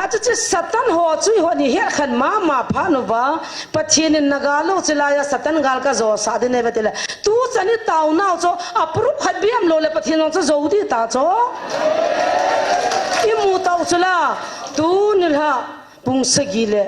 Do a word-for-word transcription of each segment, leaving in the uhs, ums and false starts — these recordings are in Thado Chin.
Achu chu Satan ho chu ihon ihet khen mama phat uva, Pathen in nagal u chu laiya Satan gal kajo sah ding ahi ve tile. Tu chan itaonau chu aprup khat beh umlou le Pathen jong chu jou ding ta chu. Imu tau chu la, tuni lha, pung sagi le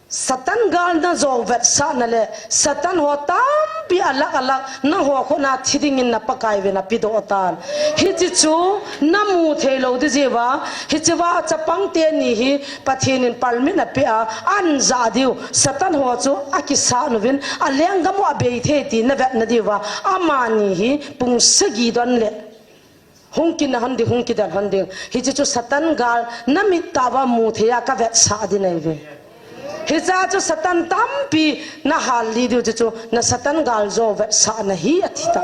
Satan gal najo vetsahna le, Satan ho tampi alak alak, nangho khut na thi dingin na Pakai vin apedoh tan. Hiche chu namu thei lou ding jeh uva, hiche uva chapang teni hi Pathen in permit apeh a, anjah diu, Satan ho chu akisat uvin, alenggam u abei thei ti navetna diuva, amani hi pung sagi don le. Hung kina hon ding, hung kidel hon ding. Hiche chu Satan gal namit tah uva mu thei a kavetsah ding ahi ve. Hiche chu Satan tampi nahal lih diu chu chu na Satan gal jo vetsahna hi ati ta.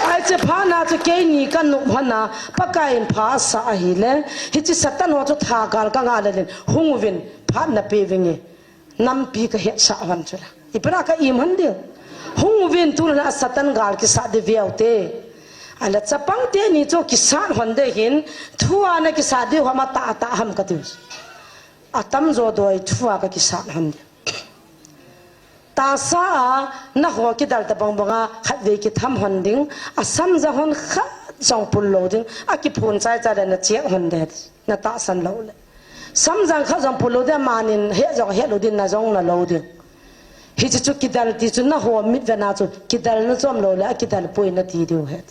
Ahi che phat na chu keini kanop hon a Pakai in pha asah ahile. Hiche Satan ho chu tha gal kangah lelin hung uvin phat nape vinge. Nampi kahetsah hon chu la. Ipi na ka im hon ding. Hung uvin tuni la Satan gal kisat ding veu te. Ahile chapang teni chu kisat hon ding hin thua nakisat diu ham atah atah ham kati. Atamjo doi thua kakisat hon ding. Tahsa a naho kidel tabang banga khatvei kitham hon ding. Asamjang hon khat jong pul lou ding. Akiphun chai chai le nachek hon ding. Natahsan lou le. Samjang khat jong pul lou ding, amanin het jong het lou ding, na jong na lou ding. Hiche chu kidel ti chu naho mitvet na chu, kidel na chom lou le, akidel poi nati diu ahi.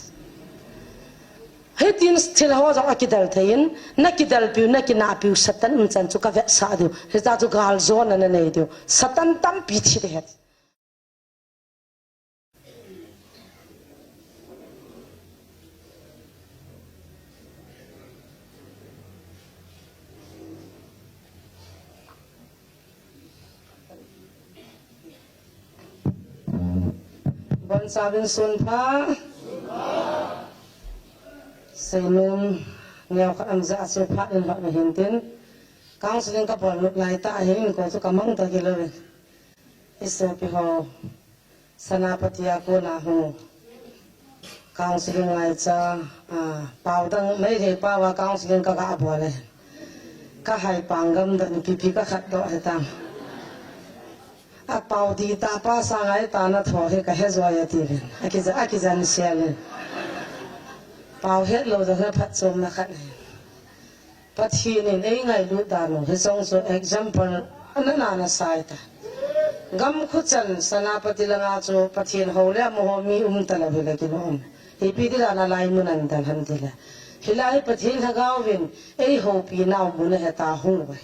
Hitin thil ho jong akidel thei in, nakidel piu, nakinah piu, Satan umchan chu kavetsah diu. Hiche chu galjona nanei diu. Satan tampi thi ding ahi. Boncha uvin sunpha. Seinom neo khat am ja chu phat in hot na hintin. Counseling kabol lut lai tah hin ko chu kamang ta kilou ve. Isopi ho, Senapati a kona hung counseling ngaicha, ah, pao dang Meitei pao a counseling kaga bol e. Kahai pang gam dan pipi kakhat doh e tam. Apao di ta pa sa ngai ta na tho he kahe jo ya ti ven. Akija, akijan sial e. Pao het lou jong he phatchomna khat e. Pathen in eingailut dan u, hiche jong chu example ana nana sai ta. Gam khuchan Senapati langa chu Pathen hou le amaho mi um talou hile kilom. Ipi ti dan a lai mun an dal ham tile. Hilai hi Pathen Lhagao vin eihoupina u mun ahi ta hung uve.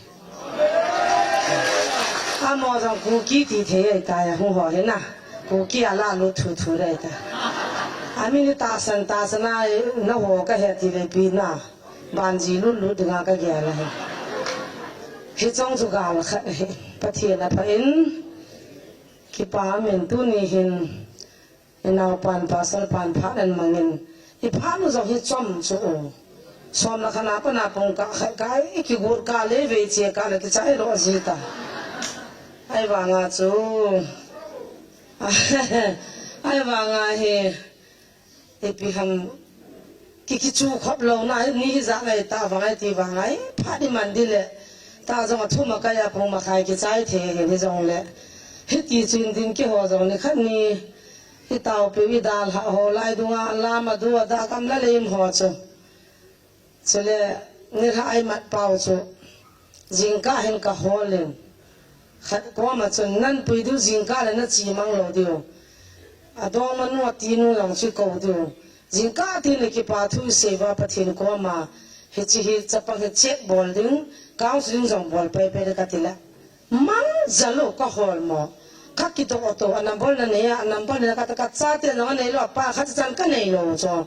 Amaho jong Kuki ti thei ahi ta ya hung ho hi na. Kuki a la lut thu thu dai ta. Amin tahsan tahsan a naho kahe ti le pi na. Banji lut lut dinga kagel ahi. Hiche jong chu gal khat ahi. Pathen apha in kipa min tuni hin inaopan pasal pan phat in mangin iphat u jong hi chom chu u. Som le khat na pat na pung kah khat kah ikigot kah le vei che kah le kichai lou ji ta. Ahivanga chu. Ahivanga hi. Ipi ham ki, kichu khop louna, ni hijat ngai ta vang ai ti vang ai, phat iman ding le. Ta jong athum akai a pung makhai kichai thei hi, hijongle. Hiti chun din kiho jong nikhat ni, itaopiu idalhah ho lai dunga, lam adu ada gamla le im ho chu. Chule, nilhah a imat pau chu, jingkah hin kahol in. Khat koma chun, nanpui diu jingkah le nachimang lou diu. Adongmanu atinu jong chu kou diu. Jingkah tin le kipa thu isei uva Pathen koma. Hiche hi chapang hi check bol ding, counseling jong bol paipai le kati le. Mang jal u kahol mo. Kakidoh toh, a number nanei a, a number nanei a, ka, kachate jong anei lou, apa khat chan kanei lou chu.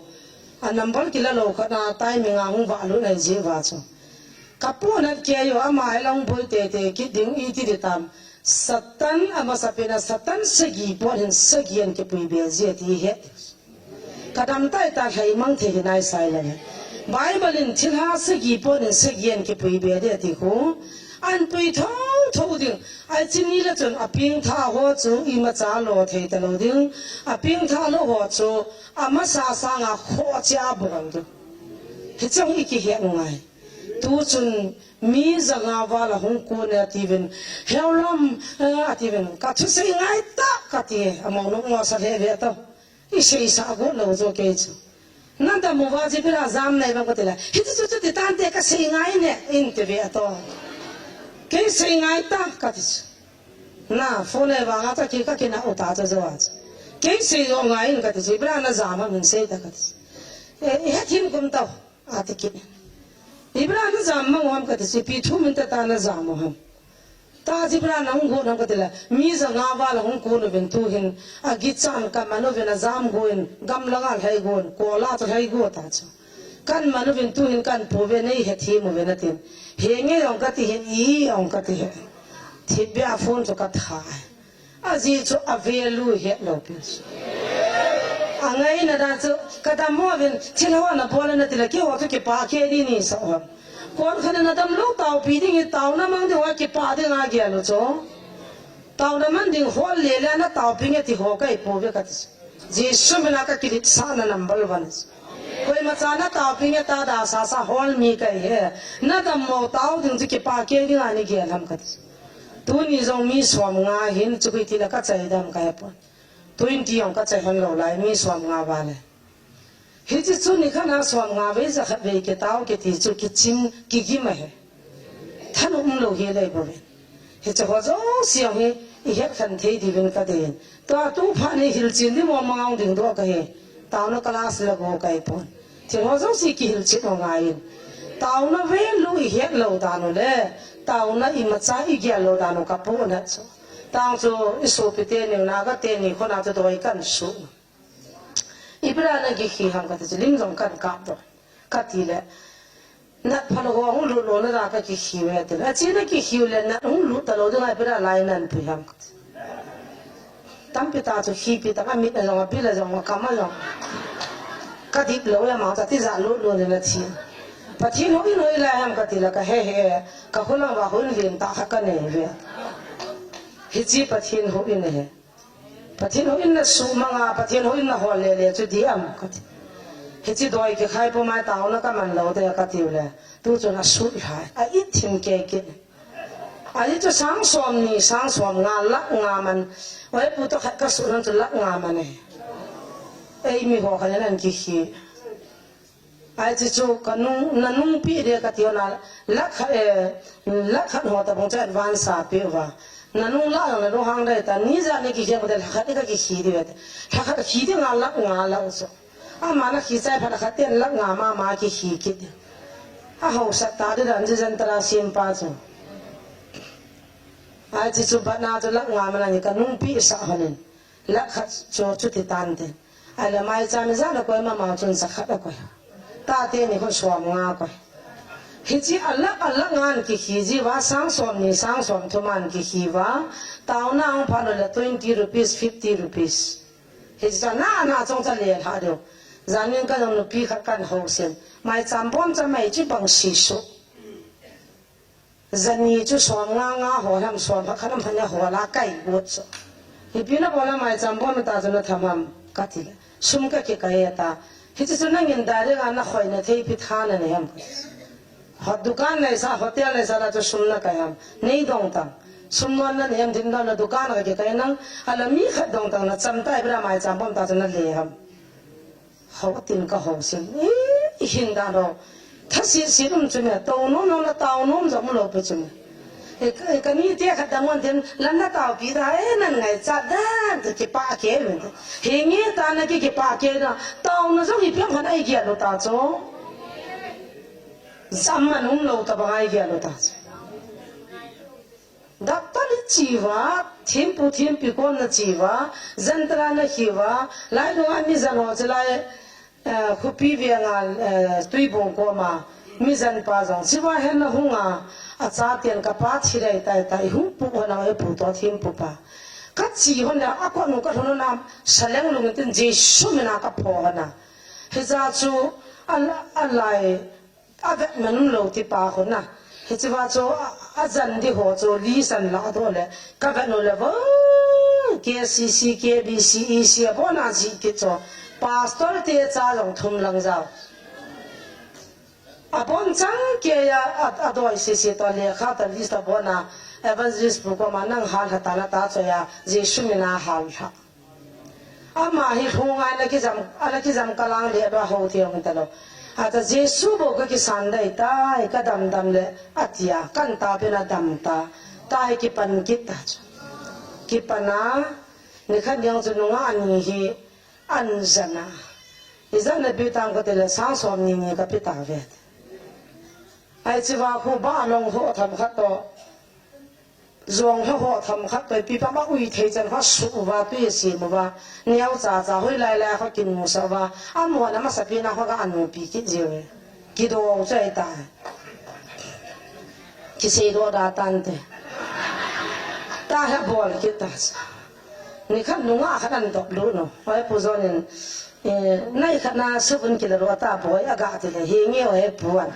A number kila lou khat na timing a hung valut nai ji uva chu. Kapu nat kei u ama hi lang boi tete kit ding iti ding tam. Satan amasapen a Satan sagi pot hin sagi in kipui be ji ati he. Kadam tai ta lhaimang thei hinai sai le. Bible in thilha sagi pot in sagi in kipui be ding ati khu. Anpui thotho ding. Ai chini le chun apengtha ho chu imacha lo thei talou ding. Apengtha lou ho chu amasa sanga khoh che a bol ding. Hiche hi kihe ngai. Tu chun mi janga val ahung kon e atiuvin, Heulam, eh, atiuvin, ka thusei ngai tah kati, amau nung mo sa lheh ve tau. I seisah got lou jo kei chu. Nadam uva Jibril a jam nei vang kati le, hiti chu chuti tante ka sei ngai ne, inte ve ato. Kei sei ngai tah kati chu. Na, phone e vanga ta ki ka kina uta ta jo a chu. Kei sei jo ngai in kati chu, Jibril na jam a min sei ta kati chu. E, i het him kum tau. Ati kit. Jibril na jam mang u ham kati chu, ipi thu min ta ta na jam u ham. Ta Jibril na hung gon ham kati le, mi janga val ahung kon uvin tu hin, agichan ka man uvin ajam gon, gamlanga lhai gon, kola chu lhai gon ta chu. Kan man uvin tu hin kan pu ve nei het him uvin atin. Henge ong kati hin, i ong kati he. Thipbeh a phone chu ka tha. Ajeh chu a value het lou pi chu. Angaina dan chu, ka dam mo vin, thil ho na bol na ti le, keiho chu kipa kei ding ni sa ham. Kon khat na dam lou taopi ding, taona mang ding ho kipa ding a gel u chu. Taona man ding hol le le na taopi nge ti ho kai po ve kati chu. Jesu mina ka kilit sa na number one chu. Koima cha na taopi nge ta da sa sa hol mi kai he. Na dam mo tao ding chu kipa kei ding a ni gel ham kati chu. Tuni jong mi som nga hin chu kiti la ka chai dam ka he pon. Twenty jong ka chai hon lou lai mi som nga vale. Hichi chu ni khat na som nga vei ja khat vei ke tao ke ti chu kichim kigim a he. Than um lou he lei bo ve. Hichi ho jo siang he i het khan thei di vin ka den. Tua tu pha ni hil chin ni mo mang ding do ka he. Taona class la go kai pon. Thil ho jo si kihil chin o ngai in. Taona value i het lou dan u le. Taona imacha i gel lou dan u ka pu na chu. Tang chu i sopi teni, Naga teni, khona chu doi kan su. Ipi dia na kikhi ham kati chu, lim jong kan kap doh. Kati le, nat phalou ho hung lut lou na dia ka kikhi uve ti le. Achi na kikhi u le, nat hung lut talou ding a ipi dia lai nan pui ham kati. Tampi ta chu khipi ta, amit a jong, abil a jong, akam a jong. Ka dip lou e, amang cha tijat lut lut in athi. Pathen houin hoilai ham kati le, ka he he, ka khulang uva houin lentah khat ka nei uve. Hichi Pathen houin ahi. Pathen houin na sumang a, Pathen houin na hol le le chu di am kati. Hichi doi kikhai pum a taona ka man lou te kati u le. Tu chun asut lhai. A it thim kei kit. Ahi chu sang som ni, sang som nga, lakh nga man. Oi pu to khat ka sut hon chu lakh nga man e. Ei mi ho khat in an kikhi. Ahi chu chu ka nung, na nungpi de kati hon a, lakh khat, eh, lakh khat ho tabang chu advance a pe uva. Na nung la na lunghang dai ta, ni ja ni kikhi de lakh khat ka kikhi de. Lakh khat khi de nga lakh nga la u chu. Ama na khi chai phat a khat ten lakh nga mama kikhi kit. Ahaosat ta di dan ji jan tara sim pa chu. Ahi chu chu bana chu lakh nga mana ni ka nungpi sa honin. Lakh khat chu chuti tante. Ahile maicham ijat a koi mama chun jakhat a koi. Tate ni khun som nga koi. Hichi a lakh a lakh ngan kikhi ji uva sang som ni sang som thum an kikhi uva. Taona ang phat le twenty rupees, fifty rupees. Hichi cha na na chong cha le lha deu. Janin ka jong nupi khat kan housen. Maicham bom cha mai chi bang si su. Jani chu som nga nga ho ham som khat khat ham hanya ho la kai got so. Hipi na bola maicham bom ta chu na tham ham kati le. Sum ka kikai ta. Hichi chu nangin direct a na khoi na thei pi tha na ne ham. Hot dukan nei sa, hotel nei sa la chu sum na kai ham. Nei dong tang. Sum non na nei ham din don na dukan ka kikai nang. Ala mi khat dong tang na cham tai bra maicham bom ta chu na le ham. Hou tin ka hou sin. I, i hin dan ho. Tha si si um chu me. Tao nom nom la tao nom jong lou pe chu me. E, e, ka ni te khat dang wan tin, lan na tao pi da, e, nan ngai cha dan, te kipa ke me. He nge ta na ki kipa ke na, tao na jong i piang khan ai gel lou ta chu. Jam man um lou ta bang ai gel lou ta chu. Doctor i chi uva, thempu thempi kon na chi uva, jan tara na khi uva, lai nunga mi jan ho chu lai, eh, Khopi veng a, eh, Tuibong koma, mi jan pa jong, chi uva hen na hung a, acha ten ka pa thi dai tai tai, hung pu hon a, e pu to thempu pa. Ka chi hon a, a kot nu ka lhun hon a, saleng lung tin Jesu min a ka pho hon a. Hija chu, a la, a lai, A vet man um lou ti pa khun a. Hichi uva chu a, a jan di ho chu li san la doh le. Ka vet nu le vo, K C C, K B C, E C a bon a ji kit chu. Pastor te cha jong thum lang jao. Abon chang keiya, a, adoi sese toh lekha toh list abon a, Evangelist pu koma nang hal lha tan ati chu a, Jesu mina hal lha. Ama hi lhunga ana kijam, ana kijam kalang le ba ho thei hung talou. Ati Jesu bou kakisan dei tai, kadam dam le, atia, kan tapin adam ta, tai kipan kit ta chu. Kipan a, nikhat ding chu nungah ani hi, an jan a. Ijat nape tam kati le sang som ni ni kape tauve. Ahi chea khu ba long ho themkhat toh. Jong ho ho themkhat toh, ipi pa ma ui thei chan ho su uva, tui sim uva. Neo cha cha hoi lai lai ho kimu sa uva. Amona masapen a ho ka anupi kit jiu. Kidou chai ta. Kisei doh da tante. Tahe bol kit ta. Nikhat nungah khat an dop lut nu. Oi, Pu John in, eh, nai khat na savun kila ro ta boi aga ti le, henge oi Pu an.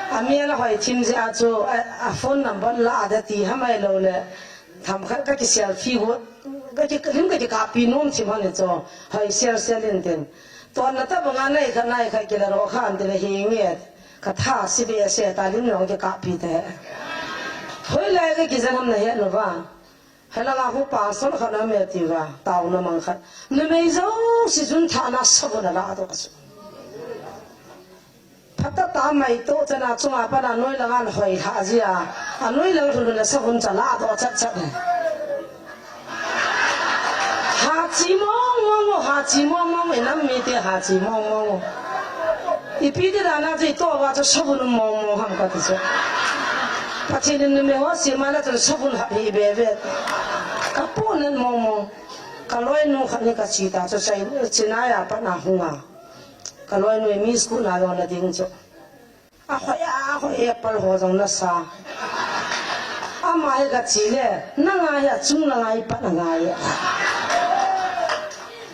Amel ahoi thim jeh a chu, a, a phone number la da ti hamai lou le. Themkhat kaki selfie got, kaki, lim kaki copy nom thim hon e chu. Hoi sel sel in tin. Tonna tabang a nai khat nai khat kila ro khan ti le, henge. Katha si be se ta lim long kaki copy te. Hoi lai kaki jan ham nahe lou va. Helanga khu pastor khat na me ti va, taona mang khat. Numei jouse chun thana savun ala doh chu. Phatah tah mai toh chana chunga pat a noi langa hoi lha jia. Anoi lang thulu le savun chu ala doh chat chat. Hachi mong mong o, hachi mong mong o, inam mite hachi mong mong o. Ipi ti dan a chu itoh uva chu savun mong mong ham kati chu. Pathen in numei ho sema le chun savun hap hi be ve. Kapoh nan mong mong. Kaloinu khat hi kache ta chu chai, Chennai a pat na hung a. Kaloinu mi school na jona ding chu. Ahoi, ahoi, apple ho jong nasa. Ama hi kache le, nanga hi achung langa ipat angai.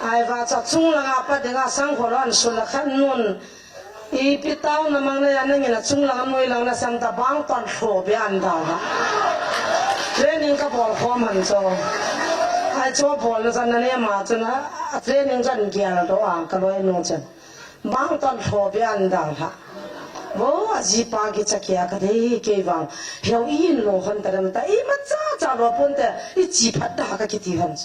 Ahi va chu achung langa pat dinga sang kho lou an sul la khat nun. Ipi taona mang neiya nangin achung langa noi lang nasang ta bang ton lho be an da ha. Training kabol khom han chu. Ahi chu bol na chan na ne ma chu na, a training chan gel doh a kaloinu chan. Bang ton lho be an da ha. Vo ajipa kicha kia kadei kei vang. Heu in lou hon ta dam ta, imacha cha lou pon te, ichi phat da kakiti hon.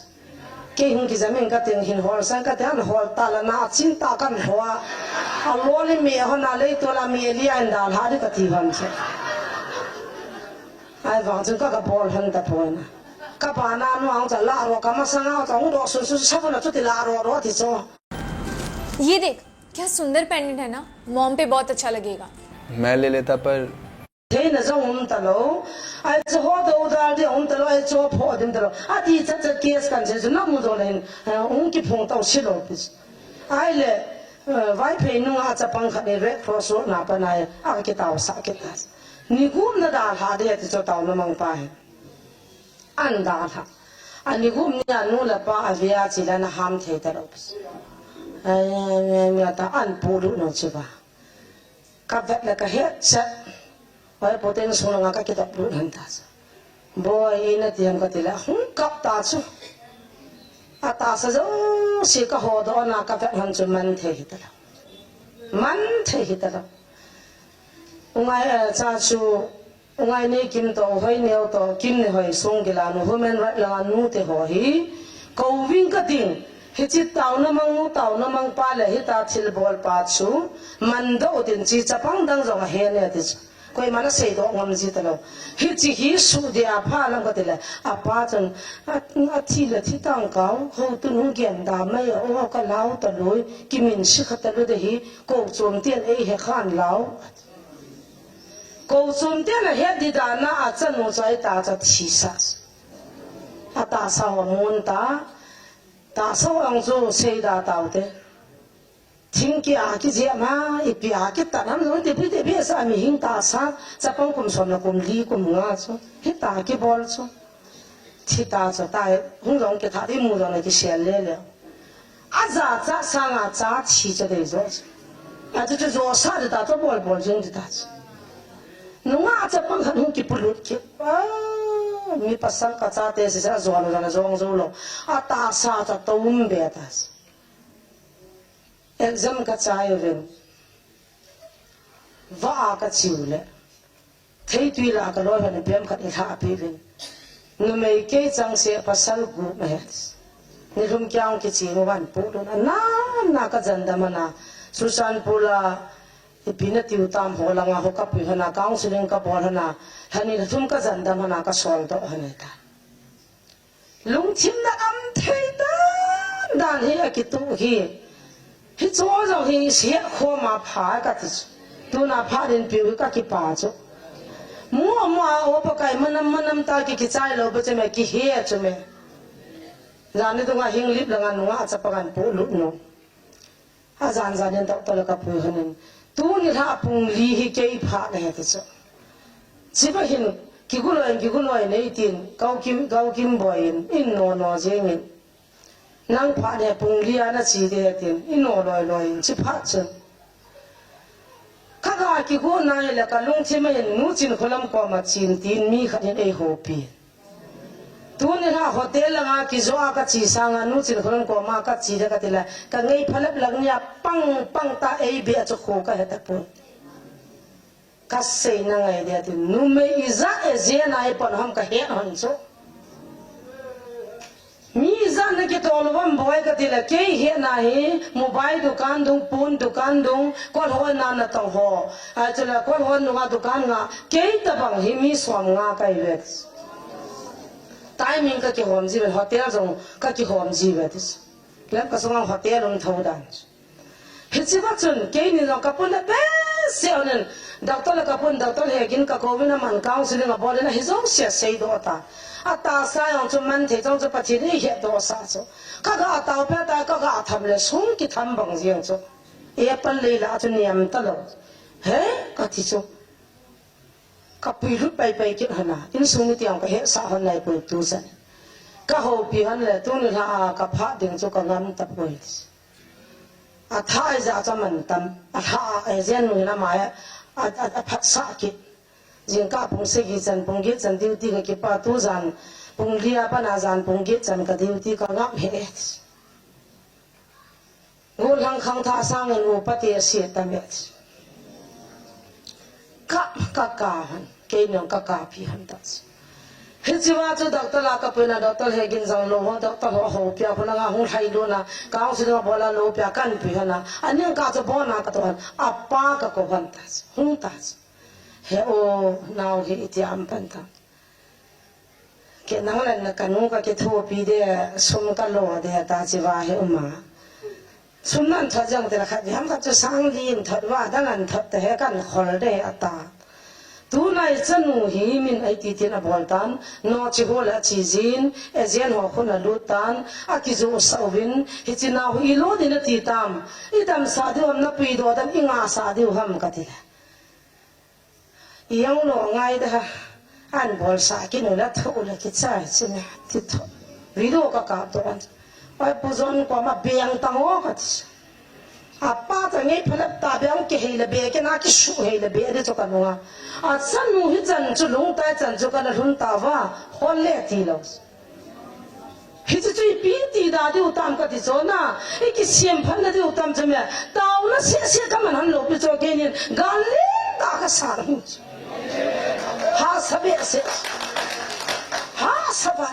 Kei hung kijam in kating hin hol sang kati an hol ta la na chin ta kan hol a. Alou le mi hon a lei to la mi li an da la di kati hon che. Ahi vang chun ka kabol hon ta pon a. Ka pa na nu ang cha la ro ka masang ang cha hung doh sun sun savun a chu ti la ro ro ti chu. ये देख, क्या सुंदर पेंडेंट है ना? मॉम पे बहुत अच्छा लगेगा। मैं ले लेता, पर Theina jong um talou. Ahi chu ho dou dal ding um talou, ahi chu pho ding talou. Ati chat chat case kan che chu namu dou le hin, eh, hung kiphong tau si lou pi. Ahile, eh, Vaiphei nunga chapang khat ni Red Cross Road na pa nai, akitao sah kit ta. Ni gup na dalha ding ati chu taona mang pa hin. An dalha. Ani gup ni a nu le pa a ve a che le ana ham thei talou pi. Ai, ai, ai, ai, ta an pu lu no che ba. Ka vet le ka het chet. Oi, poten sung langa ka kidop lut han ta chu. Boi, ina ti ham kati le, hung kap ta chu. A tahsa jouse ka ho doh na ka vet han chu man thei hi talou. Man thei hi talou. U Ngai, eh, cha chu, U Ngaineikim toh, U Hoineo toh, Kimneihoi Songgila nu, human right langa nu te ho hi, kouving kating, hiche taona mang nu, taona mang pa le hita thilbol pa chu, man doh utin che chapang dang jong ahe ne ti chu. Koiman asei doh ngam ji talou. Hiche hi suh dia pha lam kati le, apa chun, a, athi le thi tang kau, houtun hung gen da mai a, o ka lau talou, kimin si kha talou de hi, kou chom ten ei he khan lau. Kou chom ten ahet di dan a, achanu chu ahi ta chu thi sa. A tahsa ho mun ta. Tahsa ho ang chu sei da tau te. Thing kia kijep ma, ipi a kitat ham jong, tipi tipi sa mi hing tahsa, chapang kum som le kum li kum nga chu. Hita kibol chu. Thi ta chu tai, hung jong kitha di mu jong le kisel le le. Aja cha sanga cha thi cha dei jo. Achu chu jo sa de ta chu bol bol jing de ta chu. Nunga chapang khat hung kipulut kit. Ah, mi pasal ka chate si sa jo lo, jo lo, jong jo lo. A tahsa cha to um be ta chu. Exam ka chai uvin. Vah a ka chiu le. Theitui la ka loi hon pem khat i lha pi vin. Numei kei chang se pasal gu ma het. Ni lum kyang ki chi ngu van pu lun a na na ka jan dam hana. Susan pula i pi na tiu tam ho langa ho ka pui hana counseling ka bol hana. Hani la thum ka jan dam hana ka sol do hana ta. Lungthim na am thei dan dan hi a kitu hi. Hi chu jong hi siat khoma pha ka ti chu. Tuna pha din piu hi ka kipa chu. Mua mua o pa kai manam manam ta ki kichai lo ba che me ki he chu me. Jani tunga hing lip langa nunga chapa kan pu lu no. A jan jan in doctor la ka pui hanin. Tuni lha pung li hi kei pha na he ti chu. Chiba hin kiguloi kiguloi nei tin kau kim kau kim boi in in no no jeng in. Nang pha ne pung li ana chi de tin in no loi loi in chi pha chun. Ka ga kigu nai le ka lungthim a hin nu chin kholam koma chin tin mi khat in ei hopi. Tuni lha hotel langa kijo a ka chi sanga nu chin kholam koma ka chi le ka ti le ka ngei phalap lang nia pang pang ta ei be a chu kho ka he ta pun. Ka sei na ngai de tin numei ija e je nai pon ham ka he hon chu. Mi jan na kitol vam boi ka ti le kei he na hi mobile dukan dung pun dukan dung kol ho na na tong ho. Ai chu le kol ho nunga dukan nga kei ta bang hi mi som nga kai vet. Timing ka kihom ji vet hotel jong ka kihom ji vet. Lem ka sunga hotel um tho dan. Hichi va chun keini jong ka pun le behseh onin doctor le ka pun doctor he kin ka kovin aman counseling a bolin ahi jong sia sei do ta. A ta sa jong chu man thei jong chu Pathen in he do sa chu. Ka ga tao pe ta ka ga tham le sung ki tham bang jeng chu. E pal lei la chu niam ta lo. He ka ti chu. Ka pui lut pai pai kit hana. In sung ni tiang ka he sa hon nai pui tu sa. Ka ho pi han le tu ni la ka pha ding chu ka ngam ta pui. A tha ai ja cha man tam, a tha ai jen nu na mai, a, a, a phat sa kit. Jing ka pung se gi chan, pung gi chan duty ka kipa tu jan, pung lia pa na jan, pung gi chan ka duty ka ngam he. Gu lang khang tha sang in u pa te si ta me. Ka, ka ka han, kei nong ka ka pi han ta si. Hichi va chu doctor la ka puina doctor he gin jang lo ho doctor ho ho pia ko na nga hung hai lo na ka hung si lo bola lo pia kan pi hana aning ka chu bona ka to han apa ka ko han ta hung ta he o nau he iti am pan ta ke nang lan na kanu ka ke tho pi de sum ka lo de ta chi va he uma. Sum nan thot jang te la khat, ham khat chu sang li in thot va, dang an thot te he kan khol de a ta. Tu nai chanu hi min ai ti tin a bol tan, no chi ho la chi jin, e jen ho khun a lut tan, a ki ju sa uvin, hi chi na hu i lo din a ti tam, i tam sa diu ham na pui do dan i nga sa diu ham ka ti le. Yang lo ngai da ha. An bol sa ki nu la tho la ki chai chi na ti tho. Video ka ka to an. Oi pu jon ko ma beng tang o ka ti. A pa ta ngei phalap ta beng ke hei la be ke na ki su hei la be de cho ka nu nga. A chan nu hi chan chu lung tai chan chu ka na lhun ta va. Hon le ti lo. Hichu chu ipi ti da diu tam ka ti chu na, i kisem phat na diu tam chu me, taona seh seh ka man han lo pi chu keinin, gal len ta ka sa hu chu. Ha sa behseh. Ha sa ba.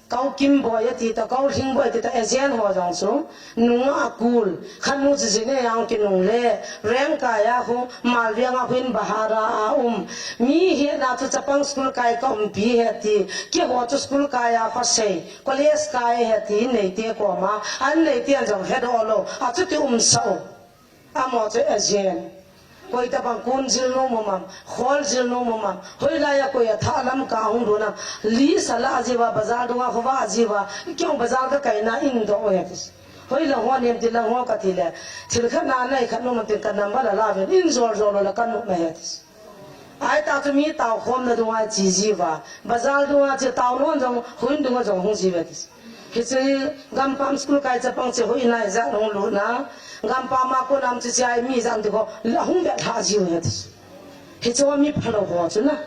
Kau Kim Boi ati ta, Kau Hling Boi ati ta, agent ho jong chu. Nunga kul, khanu chu jine yang kinung le, Rengkai a khu, Malviang a khu in bahara a um. Mi hi na chu chapang school kai ka umpi he ti, keiho chu school kai a khosei, college kai he ti, neite koma, an neite an jong he do lo, a chuti um sa u. Amo chu agent. Koi tabang kun jil nom um am, khol jil nom um am, hoilai a koi a tha lam ka hung dun am, li sa la jiva, bazar dunga khova jiva, kei bazar ka kai na in do he ti. Hoi lang ho nem ti lang ho ka ti le. Thil khat na nai khat nom tin ka number la la ven. In jol jol la ka nom he ti. Ai ta chu mi tao khom na dunga chi jiva. Bazar dunga chi tao non jong huin dunga jong hung jiva ti. Hichi gampam school kai chapang chi hui nai ja hung lu na. Gampam a ko nam chi chi ai mi jam ti ko la hung be tha jiva he ti. Hichi mi phalo ho chu na.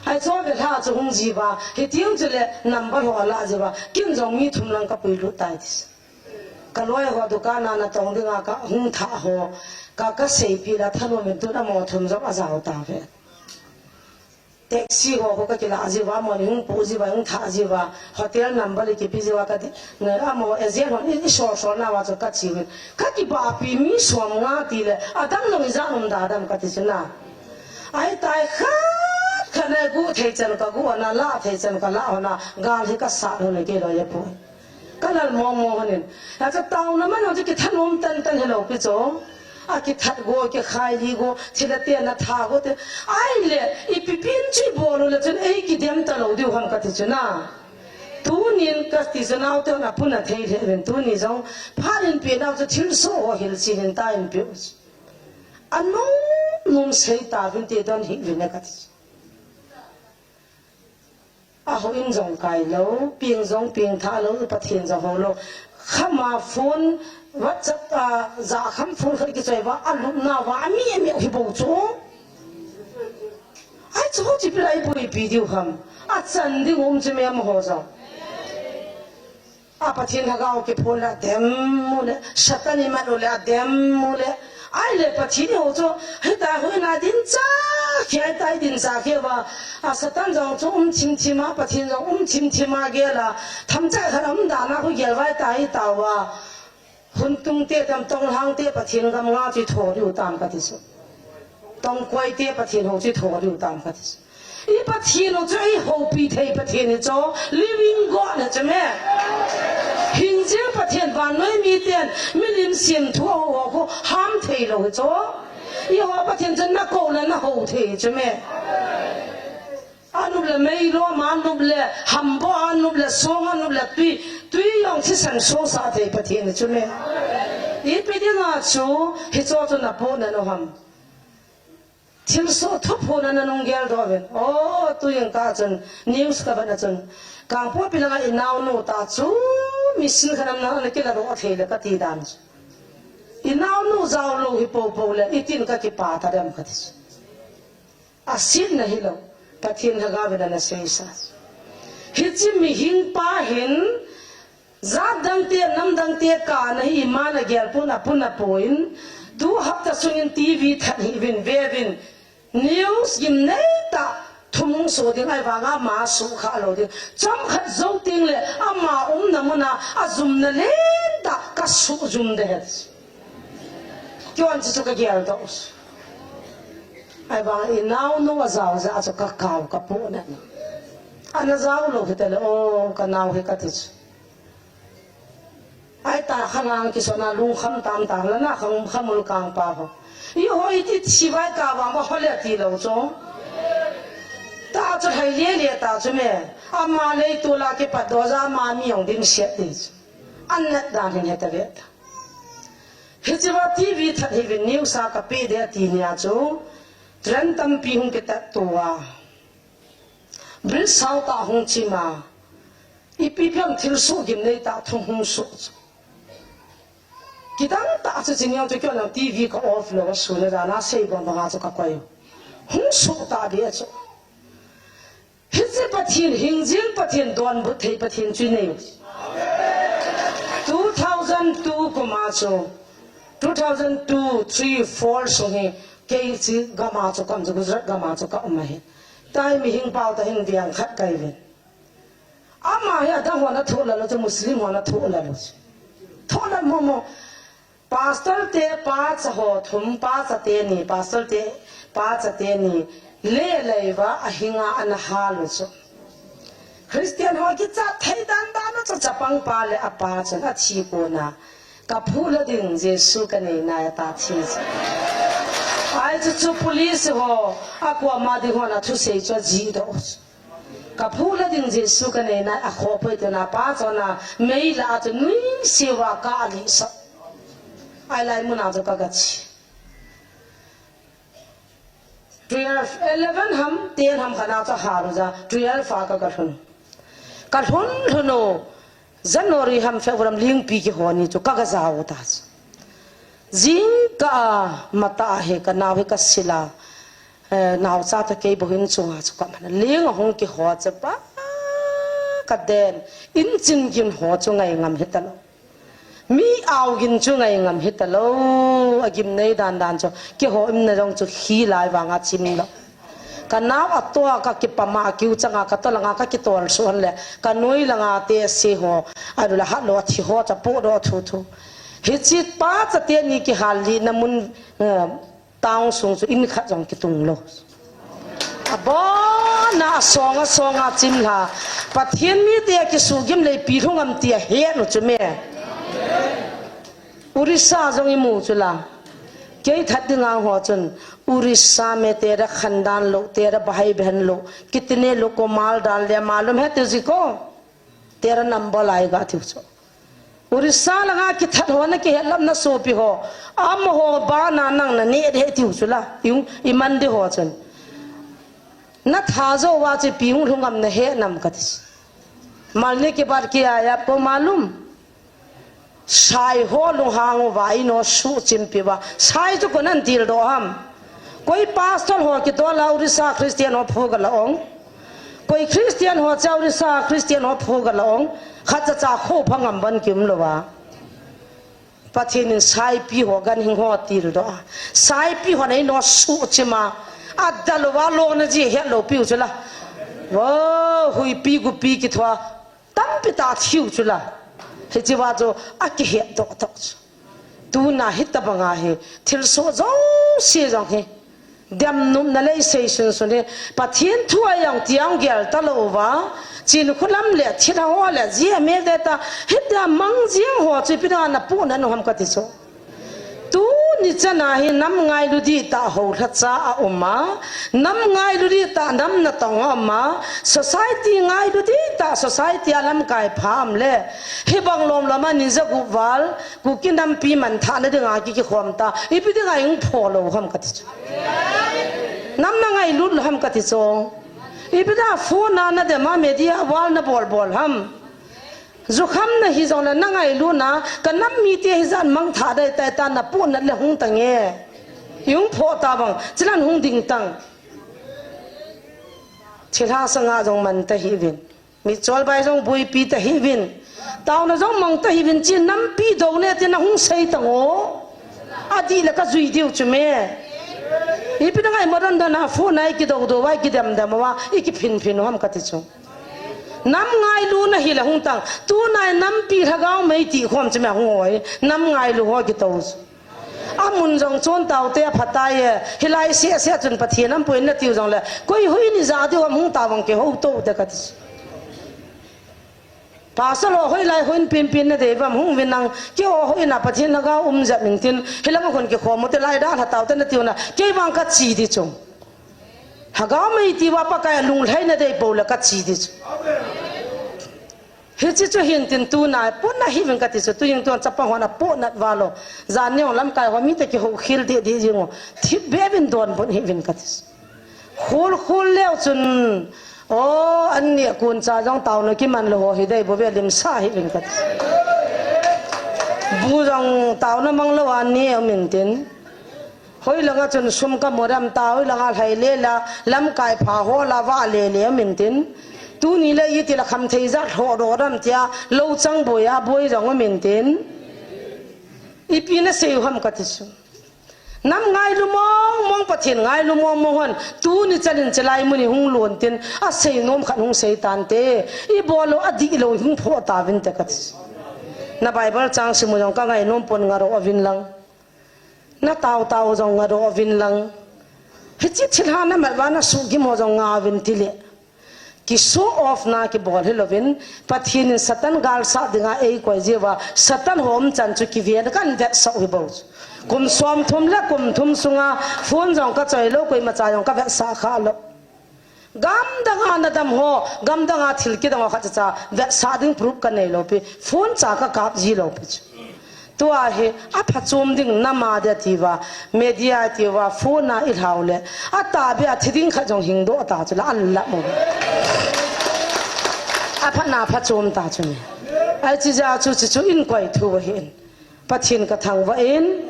Ai chu be tha chu hung jiva. Hiti chu le number ho la jiva. Kin jong mi thum lang ka pui lu tai ti. Ka loi ho dukan a natong dinga kahung thah ho, ka, kaseipi la thanom in tun amaho thum jong ajao tauve. Taxi ho, ho kakilah jiuva, amaho hung pu jiuva, hung thah jiuva, hotel number le kipe jiuva, kati, amaho agent hon i, isol sol nauva chu kache uvin. Kakibahpi mi som nga tile, adang jong ijat um da dem kati chu na. Ahitai khat khat na guh thei chan kaguh hon a, lah thei chan kalah hon a, gal hi kasat hon e kei loi a pu. Kalal mong mong hon in. Achu taona man hon chu kithanom tan tan hilou pi chu. Akithat go, kikhai li go, thilha te natha go te. Ahile, ipi pin chu ibol u le chun eikidem talou diu ham kati chu na. Tunin kati chu naote hon apu nathei lheh uvin tuni jong. Phat in pe nau chu thilsoh ho hilchen in ta in pe u. Anom nom sei tauvin ti don hih uvin e kati chu. Ahou in jong kai lou, peng jong pengtha lou, Pathen jong hou lou. Khama phone, WhatsApp a, jakham phone khat kichoi uva, alupna uva, ami ami hi bou chu. Ai chu chu ipi lai boipi diu ham. Achan ding um chu me amaho jong. A Pathen lhagao kiphon le adem u le, Satan imat u le adem u le. Ahile Pathen ihou chu, hitia hou in a dincha kheh, hitia dincha kheh uva. A Satan jong chu um thim thim a, Pathen jong um thim thim a gel a. Themcha khat um dan a khu gel vai ta hi tauva. Huntung te tam, tonglhang te Pathen gam nga chu itho diu tam kati chu. Tongkoi te Pathen hou chu itho diu tam kati chu. I Pathen u chu eihoupi thei Pathen hi chu, living God hi chu me. Hingjing Pathen, vannoi miten milim semthu ahou ho khu ham thei lou hi chu. Eiho Pathen chu nakou le nahou thei hi chu me. Anup le meilom, anup le hambo, anup le song, anup le tui, tui jong thisan sohsah thei Pathen hi chu me. Ipi dinga chu hicho chu napoh nau ham. Thilsoh thuphon a nanung geldoh uvin. O, tu jingkah chun news kavet na chun, Kangpokpi langa inaonu tah chu mission khat ana, ana kiladoh thei le kati dan chu. Inaonu jao lou hi poupou le itin kakipah ta dem kati chu. Asetna hilou, Pathen lhagao vin ana seisa. Hiche mihing pa hin, jat dang te, nam dang te kana hi iman agel pon, apu napon, tu hapta sungin TV that hih uvin, ve uvin, news gimnei tah thum hung soh ding ahivanga ama suhkhah lou ding. Chomkhat jou tengle ama umna muna ajumna lentah kasuh jum ding ahi. Keihon chuchu kageldoh. Ahivang inaonu ajao jeh a chu kakao kapoh nai. Ana jao lou hitale, o, kanao hi kati chu. Ahita khalang kisona lungkham tamtah lana kham, khamul kangpa ho. Eiho iti thivai kavang va hole tilou chu. Tah chu lhai lele tah chu me. Ama leitol a kipatdoh jeh a ama mi jong dimset ti chu. Annat dan hin heta ve ta. Hichea TV that hih uvin news a kapeh ding ati nia chu, train tampi hung kitatto a, bridge sao tah hung chim a, ipi pi ham thilsoh gimnei tah thum hung soh chu. Kidang tah chu, chini jong chu keihon TV ka off lou a, sun a dan a sei bang banga chu kakoi u. Hung soh tah ding chu. Hiche Pathen, hingjing Pathen, donbut thei Pathen chu inei u. Two thousand two kum a chu, two thousand two, three, four sung hi, kei hiche gam a chu kaum chu, Gujarat gam a chu kaum ahi. Tua hi mihing pao tah hin veng khat kahi uvin. Ama hi adang hon athoh lal u chu, Muslim hon athoh lal u chu. Thoh lal momo. Pastor te pacha ho thum, pacha teni, pastor te pacha teni, lelai uva ahinga ana hal u chu. Christian ho kichat thei dan dan u chu, chapang pa le apa chun athi kona, "Kaphuh lou ding Jesu kanei nai," ata thi chu. Ai chu chu police ho, akoma ding hon athusei chu ajihdoh u chu. "Kaphuh lou ding Jesu kanei nai," akhoh poi tin apa chun amei la a chu nuisat uva ka alih sah. Ahilai mun a chu ka, kache. Twelve, eleven ham, ten ham khat na chu ahal u jeh a, twelve a ka, kalhun. Kalhun lhun u, January ham, February ham lingpi kihon ni chu ka, kajao u ta chu. Jingkah a, matah a hi kanao hi kasil a, eh, naocha toh kei bou hin chunga chu kaman a, ling ahung kiho chu pa, kaden, in chin gin ho chu ngai ngam hitalou. Mi Augin chu ngai ngam hita lou, agim nei dan dan chu. Keiho imna jong chu khi lai vanga chim lou. Ka nao a toa ka kipama kiu changa ka tolanga ka kitol suh hon le. Ka noi langa te se ho. Adu la hat lou a thi ho cha po do thu thu. Hichi pa cha te ni kihal li na mun, eh, Tang sung chu in khat jong kitung lou. Abona asong asong a chim lha. Pathen mite kisugim lei pi lhung am tia he nu chu me. Urisa jong imu chu la. Kei that ding ang ho chun. Urisa me tera khandan lou, tera bahai ben lou. Kitne lou ko mal dan le malum he tu ji ko. Tera number lai ga tiu chu. Urisa langa kithat ho na kihet lam na sopi ho. Amaho bana nang na ne de tiu chu la. Iu, iman de ho chun. Na tha jo wa chi pi hung lhung am na he nam ka ti. Mal ni ki bat ki aya ko malum. Sai ho lung hang uva ino su chim pi va. Sai chu ko nan til do ham. Koi pastor ho ki do la Urisa Christian ho phu ga la ong. Koi Christian ho cha Urisa Christian ho phu ga la ong. Khat cha cha kho phangam ban kim lo va. Pathen in saipi ho gan hing ho til do a. Saipi ho nei no su chima. Adal wa lo na ji he lo piu chu la. Wo, hui pi gu pi ki thua. Tampi ta thiu chu la. Hichi wa chu a ki he do to chu. Tuna hita banga hi. Thil so jong si jong hi. Dem num na lei sei sun sun hi. Pathen thu a yang tiang gel ta lo va. Chin khu lam le thil ho le ji me de ta. Hita mang jing ho chu pi da na pu na no ham ka ti so. Tuni chana hi nam ngailu di ta ho lha cha a um a. Nam ngailu di ta nam na tong a um a. Society ngailu di ta society a lam kai pha am le. Hi bang lom lom a ni za gu val. Kuki nampi man tha na dinga ki ki khom ta. Ipi dinga ing pho lo ham ka ti chu. Nam na ngailut lo ham ka ti chu. Ipi da phone na na de ma media wal na bol bol ham. Jukham na hi jong le na ngailu na ka nam mi te hi jan mang tha dai tai ta na pu na le hung ta nge. Ing pho ta bang chilan hung ding tang. Thilha sanga jong man ta hi vin. Mi chol bai jong buipi ta hi vin. Tauna jong mang ta hi vin chi nampi do ne ti na hung sei ta ngo. A di le ka jui diu chu me. Ipi na ngai maran da na phone nai ki do do wai ki dem dem wa i ki phin phin ham ka ti chu. Nam ngailu na hi la hung tang. Tu nai nampi lhagao mei ti khom chu me hung oi. Nam ngailu ho ki to chu. A mun jong chon tau te a phatai e. Hilai sia sia chun Pathen am puin na tiu jong le. Koi hui ni ja diu am hung ta vang ke ho to te ka ti. Pastor ho hoi lai huin pin pin na dei vam hung vin nang. Ke ho hoi na Pathen na ga um jat min tin. Hilang a khun ke khom mo te lai da na tau te na tiu na. Kei vang ka chi di chung. Lhagao mei ti wa Pakai a lunglhai na dei po le ka chi di chu. Hichi chu hin tin tu na pon na hi vin ka ti chu tu jing tuan chapa hon a pon nat va lo. Jan neo lamkai ho mi te ki ho khil di di jing o. Thip be vin don bon hi vin ka ti chu. Khul khul leo chun. O, an ni kun cha jong tau na ki man lo ho hi dei bo ve lim sa hi vin ka ti chu. Bu jong tau na mang lo an ni min tin. Hoi langa chun sum ka moram ta, hoi langa lhai le la, lamkai pha ho la va le le min tin. Tuni le iti la kham thei ja thlo do dam tia, lo chang boi a boi jong min tin. Ipi na sei ham ka ti su. Nam ngailu mong mong Pathen ngailu mong mong hon. Tuni chalin chalai muni hung lon tin. A sei nom khat hung sei tan te. I bol lo a di lo hung pho ta vin te ka ti su. Na Bible chang simu jong ka ngai nom pon nga ro a vin lang. Na tau tau jong nga do vin lang. Hichi thilha na mat va na su gim ho jong nga vin ti le. Ki show off na ki bol hi lovin. Pathen in Satan gal sa dinga ei koi je va. Satan hom chan chu ki ven kan vet sa hi bo. Kum som thum le kum thum sunga phone jong ka choi lo koi ma cha jong ka vet sa kha lo. Gamdanga na dam ho, gamdanga thil kidang ho khat cha, vetsah ding proof ka nei lo pi, phone cha ka kap ji lo pi chu. Tua hi, a phachom ding nama de tiva, media tiva, phone a i hlau le, a ta be a thi ding khat jong hing do ta chu la an la mo. A pha na phachom ta chu ni. Ai chi ja chu chi chu in koi thu hin. Pathen ka thangvah in.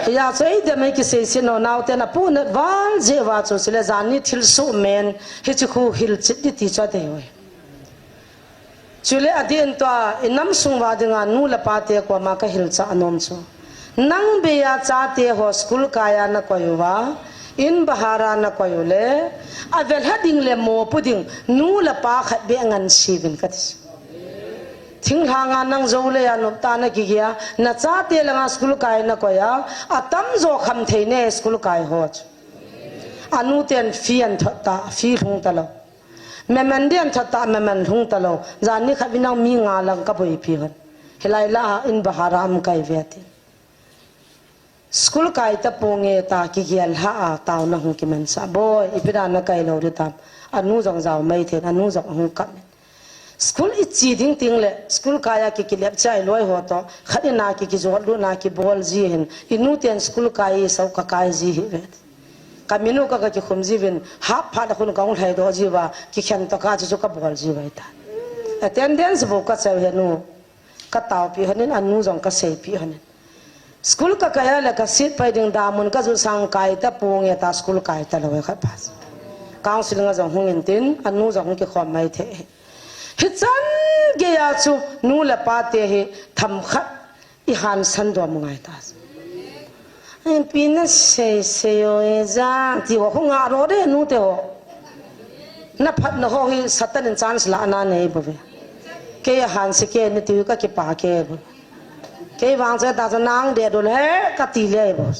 Hia chu ei dem ei kisei sin no nau te na pu nat val je va chu sile jan ni thil su men hi chu khu hil chit di ti chu te hoi. Chule adin tua, inam sung uva dinga nu le pa te koma kahilchah nom chu, nang beiya chate ho school kaiya nakoi uva, in bahara nakoi ule, avelha ding le mopo ding nu le pa khat beh ngansi uvin kati. Thinglhanga nang jou leiya noptah nakigei a, nachate langa school kai nakoi a, atamjo khamthei ne school kai ho chu. Anu ten fee anthot ta, fee lhung talou. Memen din anthot ta, memen lhung talou. Jan ni khat vin nang mi nga lang kaboipi hon. Hilai lah a in bahara um kaive ati. School kai taponge ta kigel lha a taona hung kimansah. Boi, ipi dan nakai lou ditam. Anu jong jao mai thei, anu jong ahung kap. School iche ding teng le, school kaiya ki, kilep chai loi ho toh, khat in a ki, kijot lut na kibol ji hin, inu ten school kai isou kakai ji hive. Kaminu ka, kakikhum ji uvin, hap phat a khun kahung lhaidoh ji uva, kikhen toh ka chu chu kabol ji uva ahitai. Attendance bou kacheu hih un, kataopi hon in, anu jong kaseipi hon in. School kakai a le kaset pai ding damun kajot sang kai taponge ta school kai talou e khat pa. Counseling a jong hung intin, anu jong hung kikhom mai thei. Hichan geiya chu nu le pa te hi themkhat ihansan dom ngai ta. Ipi nasei sei o e ja, ti ho hung a ro de nu te ho. Naphatna ho hi Satan in chance la na nei bouve. Kei ahanse kei nati u kakipa kei bou. Kei vang chu ta chu nang dehdol he kati le bou.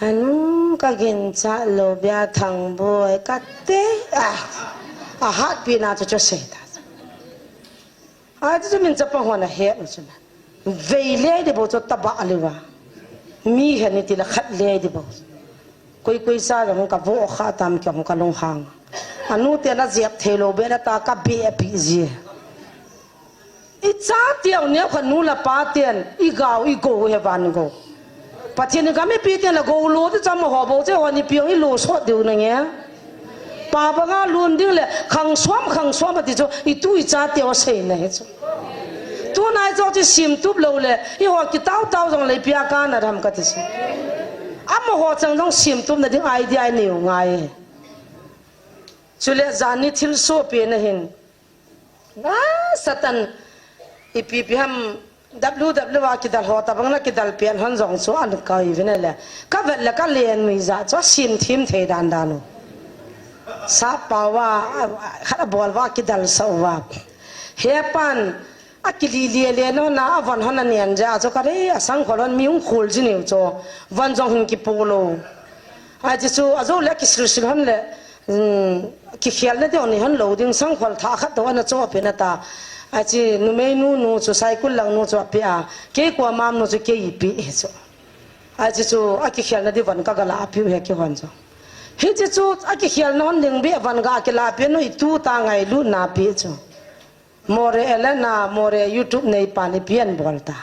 Anu kaginchat lou bia Thangboi kati a. Ahatpi na chu chu sei ta. Ahi chu min chapang hon ahet u chu na. Vei le di bou chu taba aliu va. Mi hen iti la khat le di bou. Koi koi cha jong kavoh kha tam kei hung kalunghang. Anu ten ajep thei lou beh na ta kabeh pi ji. Icha teu neo kha nu le pa ten igao igo he van go. Pathen in kamipi ten la go lo ti cham ho bou che ho ni piong ilo sot diu na nge. Pa banga lun ding le khang som khang som ati chu itu icha teu asei na hi chu. Tunai chu chi sim tup lou le iho kitao tao jong le pia ka na ram kati chu. Amaho chang jong sim tup na ding idea inei u ngai. Chule jan ni thilsoh pen ahin. A, Satan, ipi ipi ham, W W a kidal ho tabang na kidal pen hon jong chu an koi vin le. Kavet le kalen mi ja chu asim thim thei dan dan u. Sap pao va, a, khat abol va kidal sa u va. Hepan, akili le le no na avon hon anen ja chu kare asang kholon mi hung khul ji niu chu. Von jong hin kipo lou. Ahi chu, ajou le kisil sil hon le, um, kikhelna ding ni hon lou ding sangkhol thah khat toh ana choh pen ata. Ahi chu, numei nu nu chu, cycle lang nu chu ape a, kei kua mam nu chu kei ipe hi chu. Ahi chu, akikhelna ding von kagala apiu he kihon chu. Hiche chu, akikhelna hon ding beh von ga kila pen u itu ta ngailutna pe chu. More Elena, More YouTube neipan ipi an bol ta.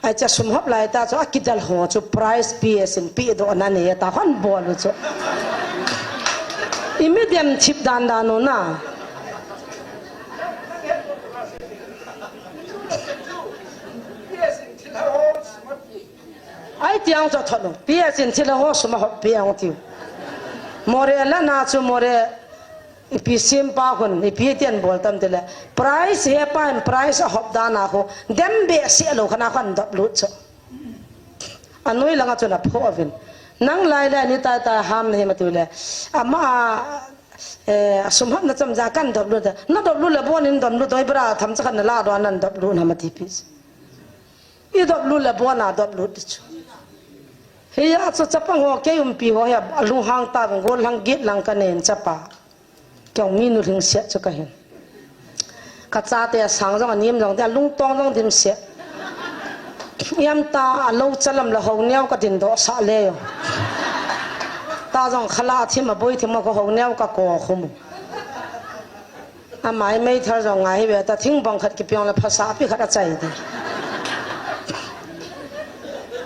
Ahi chu sum hop lai ta chu akidal ho chu prize P S in pedoh na nei ta hon bol u chu. Imi dem thip dan dan u na. Ahi tiang chu thot u. P S in thil ho sum ahop pi ang tiu. More Elena chu More Ipi sim pa hun, ipi tian bol tam tile. Prize he pa hin prize ahop dan a khu. Dem behseh lou khat a khu an dop lut chu. Anoi langa chun aphoh uvin. Nang lai lai ni tai tai ham na hi ma tile. Ama a, eh, asum hap na cham ja kan dop lut. Na dop lut le bon in dop lut, oi bra tham cha khat na la do nan dop lut na ma ti pi. I dop lut le bon a dop lut chu. Hiya chu chapang ho kei umpi ho hi alunghang ta gol lang git lang ka nen chapa. Kei mi nu lhingset chu ka hin. Ka chate asang jong anem jong te alungtong jong dimset. Iam ta alo chalam la ho neo ka din doh sah le yo. Ta jong khala thim a boi thim a ko ho neo ka ko khum. Amai meithal jong ngai hi ve ta thingbang khat kipiang le phasa pi khat achai di.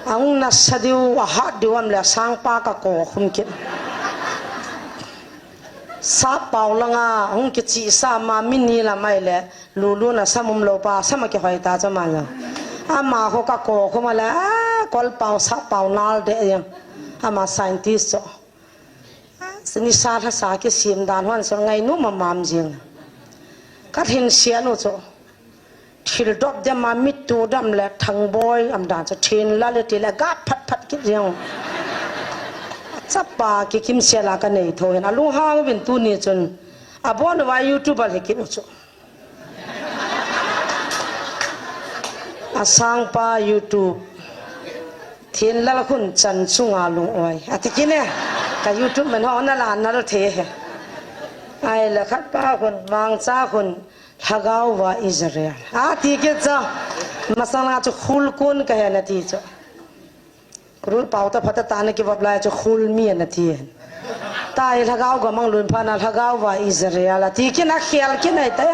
Ahung nasa diu, ahat diu am le asang pa ka ko khum kit. Sap pao langa, ahung kichi sa ma mi ni la mai le, lulu na sam um lou pa, sam a kihoi ta cha ma la. Ama ho ka ko khum a le, a, kol pao, sap pao nal de yang. Ama scientist cho. Ni sa lha sa kisim dan hon so ngai nu ma mam jing. Ka hin sian u chu. Thil dop dem a mit tu dam le Thangboi am dan chu thin la le ti le ga phat phat kit jeng. Chapa ki kim sia la ka nei tho hin. A lunghang vin tu ni chun. A bon va YouTuber hi kit u chu. A sangpa YouTube. Thin lal khun chan chunga lung oi. A ti kine. Ka YouTube men ho na la na lo the he. Ai la khat pa khun, mangcha khun, Lhagao va Israel. A ti ke cha. Masang la chu khul kun ka he na ti chu. Rul pau ta phata ta na ki vap lai chu khul mi na ti. Ta i Lhagao ga mang lun pha na Lhagao va Israel. A ti ke na khial ke na ta.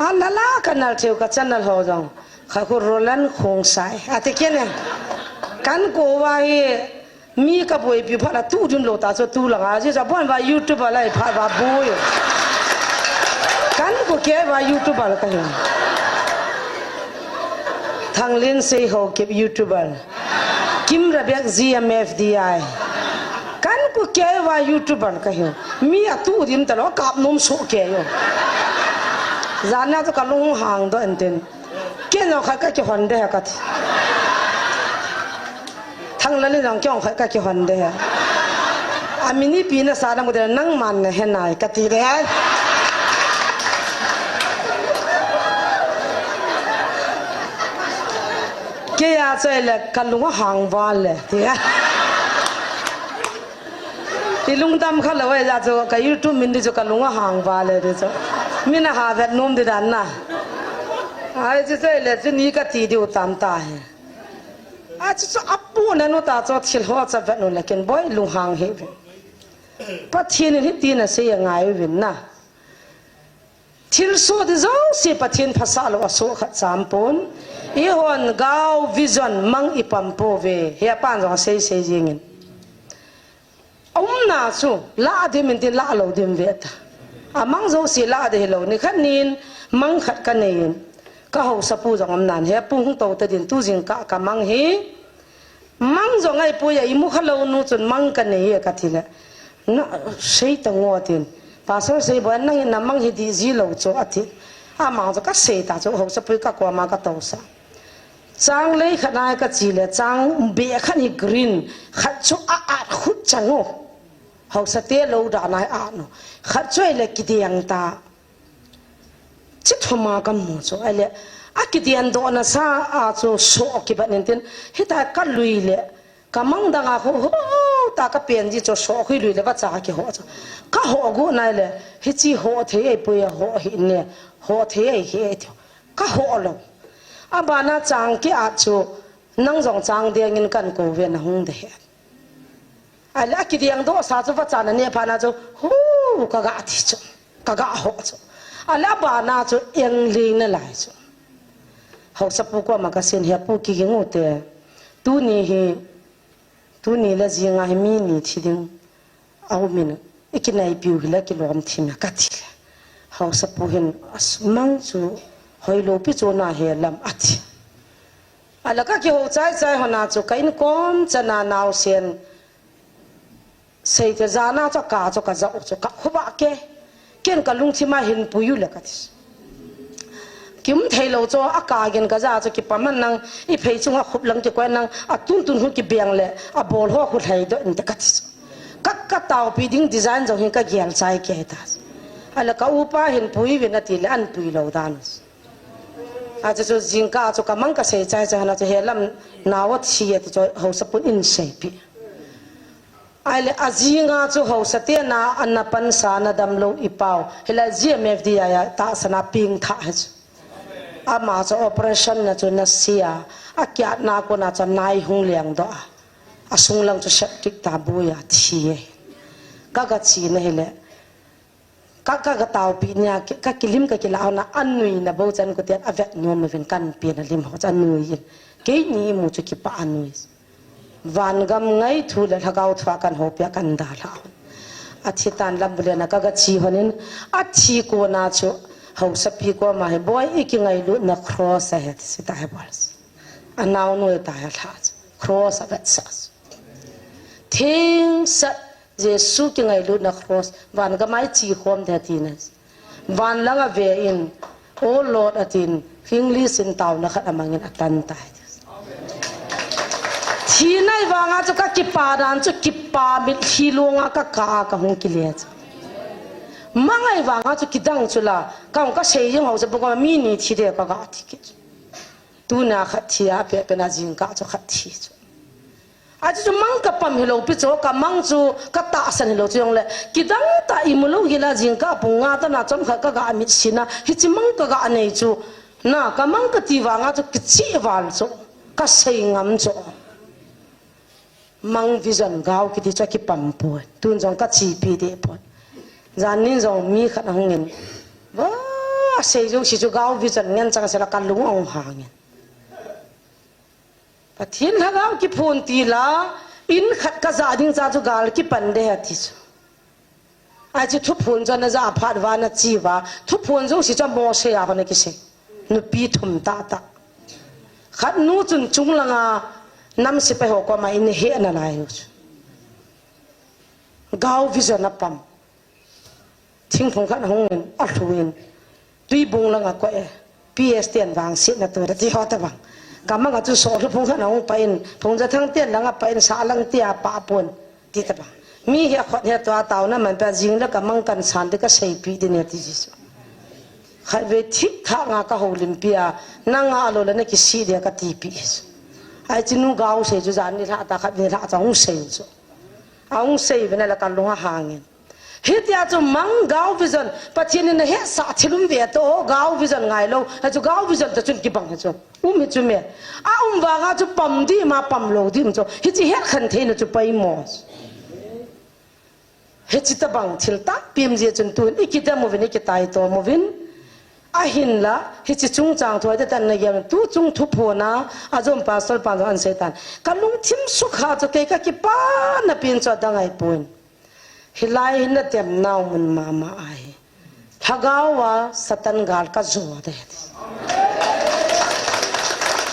A na la ka nal theu ka chan na lo jong. Kha khu Roland Khongsai. A ti ke ne. Kan ko va hi Mi ka boipi phat a tu dim lo ta chu tu langa ji cha bon va YouTube a lai phat va boi. Kan ku ke va YouTube a la ka hi. Thanglin sei ho ke YouTube a. Kim Rabek G M F D I. Kan ku ke va YouTube a la ka hi. Mi a tu dim ta lo kap nom so ke yo. Zana to ka lung hang do enten. Kei jong khat ka kihon de he ka ti. Thanglal in jong kei jong khat ka kihon de he. A mini pi na sa na mu de nangman na he nai ka ti de. Kei a choi le ka lung a hang val le ti. I lungdam kha lo e ja chu ka YouTube min di chu ka lung a hang val le di chu. Min a ha vet nom di dan na. Ai chu chu le chu ni ka ti diu tam ta he. A chu chu a pu na nu ta chu thil ho cha vet nu le ken boi lung hang he ve. Pathian in hiti na sei a ngai vin na. Thil so di jouse Pathian phasa lo a so khat cham pon. I hon gao vision mang i pam po ve. He pan jong sei sei jingin. A umna chu la dim in tin la lo dim ve ta. A mang jouse la de lo ni khat nin mang khat ka nei in. Ka hausa pu jong um nan he pu hung to ta din tu jing ka ka mang hi. Mang jong ai pu ya i mu kha lo nu chun mang ka nei e ka ti le. Na sei ta ngo tin. Pastor sei bo nang in na mang hi di ji lo chu a ti. A mang chu ka sei ta chu hausa pu ka ko ma ka to sa. Chang lei khat nai ka chi le chang be khat hi green khat chu a at khut chang o. Hausa te lo da nai a no. Khat chu ai le kidiang ta. Chi thoma ka mu chu ai le a kidiang do na sa a chu so ki ba nin tin hi ta ka lui le ka mang dang a ho ho ta ka pen ji chu so khui lui le ba cha ki ho chu ka ho gu nai le hi chi ho thei ai pui a ho hi ne ho thei ai hi ai. Ka ho lo. A bana chang ki a chu nang jong chang ding in kan ko ve na hung de he. A le a kidiang do sa chu va chan a ne pha na chu hu ka ga ti chu. Ka ga ho chu. A le a bana chu eng ling na lai chu. Hausa pu ko ma ka sin he pu ki ging u te. Tu ni hi tu ni le jinga hi mi ni thi ding. A umin i kinai piu hi la kilom thim ka ti le. Hausa pu hin a mang chu hoi lo pi chu na he lam a ti. A la ka ki ho chai chai hona chu ka in kom chana nau sen. Sei te jana chu ka chu ka ja chu ka khu ba ke. Ken ka lung thima hin pu yu le ka ti. Kim thei lo chu a ka gen ka ja chu ki pa man nang i phei chunga khup lang ki koi nang a tun tun hu ki beng le a bol ho khu thei do in te ka ti. Ka ka tau pi ding design jong hin ka gel chai ke ta. A la ka upa hin pui vin a ti le an pui lo dan. A chu chu jing ka chu ka mang ka sei chai chai hana chu he lam na wa thi a ti chu hausa pun in sei pi. Ai le a jinga chu hausa te na an na pan sa na dam lo i pau. He la G M F D I a ta sa na ping tha he chu. Ama chu operation na chu na sia. A kiat na ko na chu nai hung liang do a. A sung lang chu septic ta bu ya thi e. Ka ka chi na he le. Ka ka ka tau pi nia ka kilim ka kila na anui na bo chan ko tian a vet nom vin kan pi na lim ho chan nui in. Kei ni mu chu ki pa anui. Van gam ngai thu le lhagao thu a kan ho pia kan da la. A thi tan lam bu le na ka ga chi honin a thi ko na chu hausa pi ko ma he boi i ki ngai lu na cross a he ti si ta he bol. A nau nu ta he la chu cross a vet sa. Thing sa Jesu ki ngai lu na cross van gam ai chi khom de ti na. Van lang a ve in, "Oh Lord," atin, English in taona khat amangin atan tai. Thi nai vanga chu ka kipa dan chu kipa mit thi lunga ka ka a ka hung kile chu. Mangai vanga chu kidang chu la, ka hung ka sei jing ho chu bukama mi ni thi de ka ga ti ki. Tuna khat thi a pe pe na jingkah chu khat thi chu. Achu chu mang ka pam hilou pi chu, ka mang chu ka tahsan hilou chu jongle. Kidang ta imu lou hila jingkah pung nga ta na chom khat ka ga mit sina, hichi mang ka ga nei chu. Na, ka mang ka ti vanga chu kichi val chu. Ka sei ngam chu. Mang vision gau kiti chu kipam pon. Tun jong ka chipi de pon. Jan nin jong mi khat ahung in. Va, sei jong si chu gau vision ngen chang sela ka lung ahung hangin. Pathen lhagao kiphun ti la, in khat ka ja ding cha chu gal kipan de ha ti chu. Ai chu thuphun chu na ja phat va na chi va, thuphun jong si chu Mose a hon kisei. Nupi thum ta ta. Khat nu chun chung langa nam sipai ho koma in he na lai chu. Gau vision a pam. Thingphung khat hung in, a hlu in. Tuibung langa ko e. P S ten vang sit na tu da ti ho ta bang. Ka mang a chu so hlu phung khat hung pa in, phung ja thang ten langa pa in, sa lang ti a pa pon. Ti ta bang. Mi hi a khot hi a tua taona man pa jing le ka mang kan san de ka sei pi de ne ti ji su. Khat ve thik tha nga ka ho lim pi a, na nga lo le na ki si de ka ti pi su. Ai chi nu gau sei chu jan ni lha ta khat ni lha cha hung sei chu. A hung sei ve na la ka lung a hangin. Hitia chu mang gau vision, Pathen in a hesa thil um ve to, gau vision ngai lo, ha chu gau vision ta chun kibang ha chu. Um hi chu me. A um vanga chu pam di ma pam lo di um chu. Hichi het khan theina chu pai mo. Hichi ta bang thil ta pim je chun tun i kidam uvin i kitai to uvin. Ahin la, hichi chungchang thu a te tan na gel tu chung thuphun a, a jom pastor pan an sei tan. Ka lungthim sukha chu kei ka kipa na pin chu a dang ai pun. Hilai hin na tem nau mun mama ai. Lhagao a Satan gal ka jo de.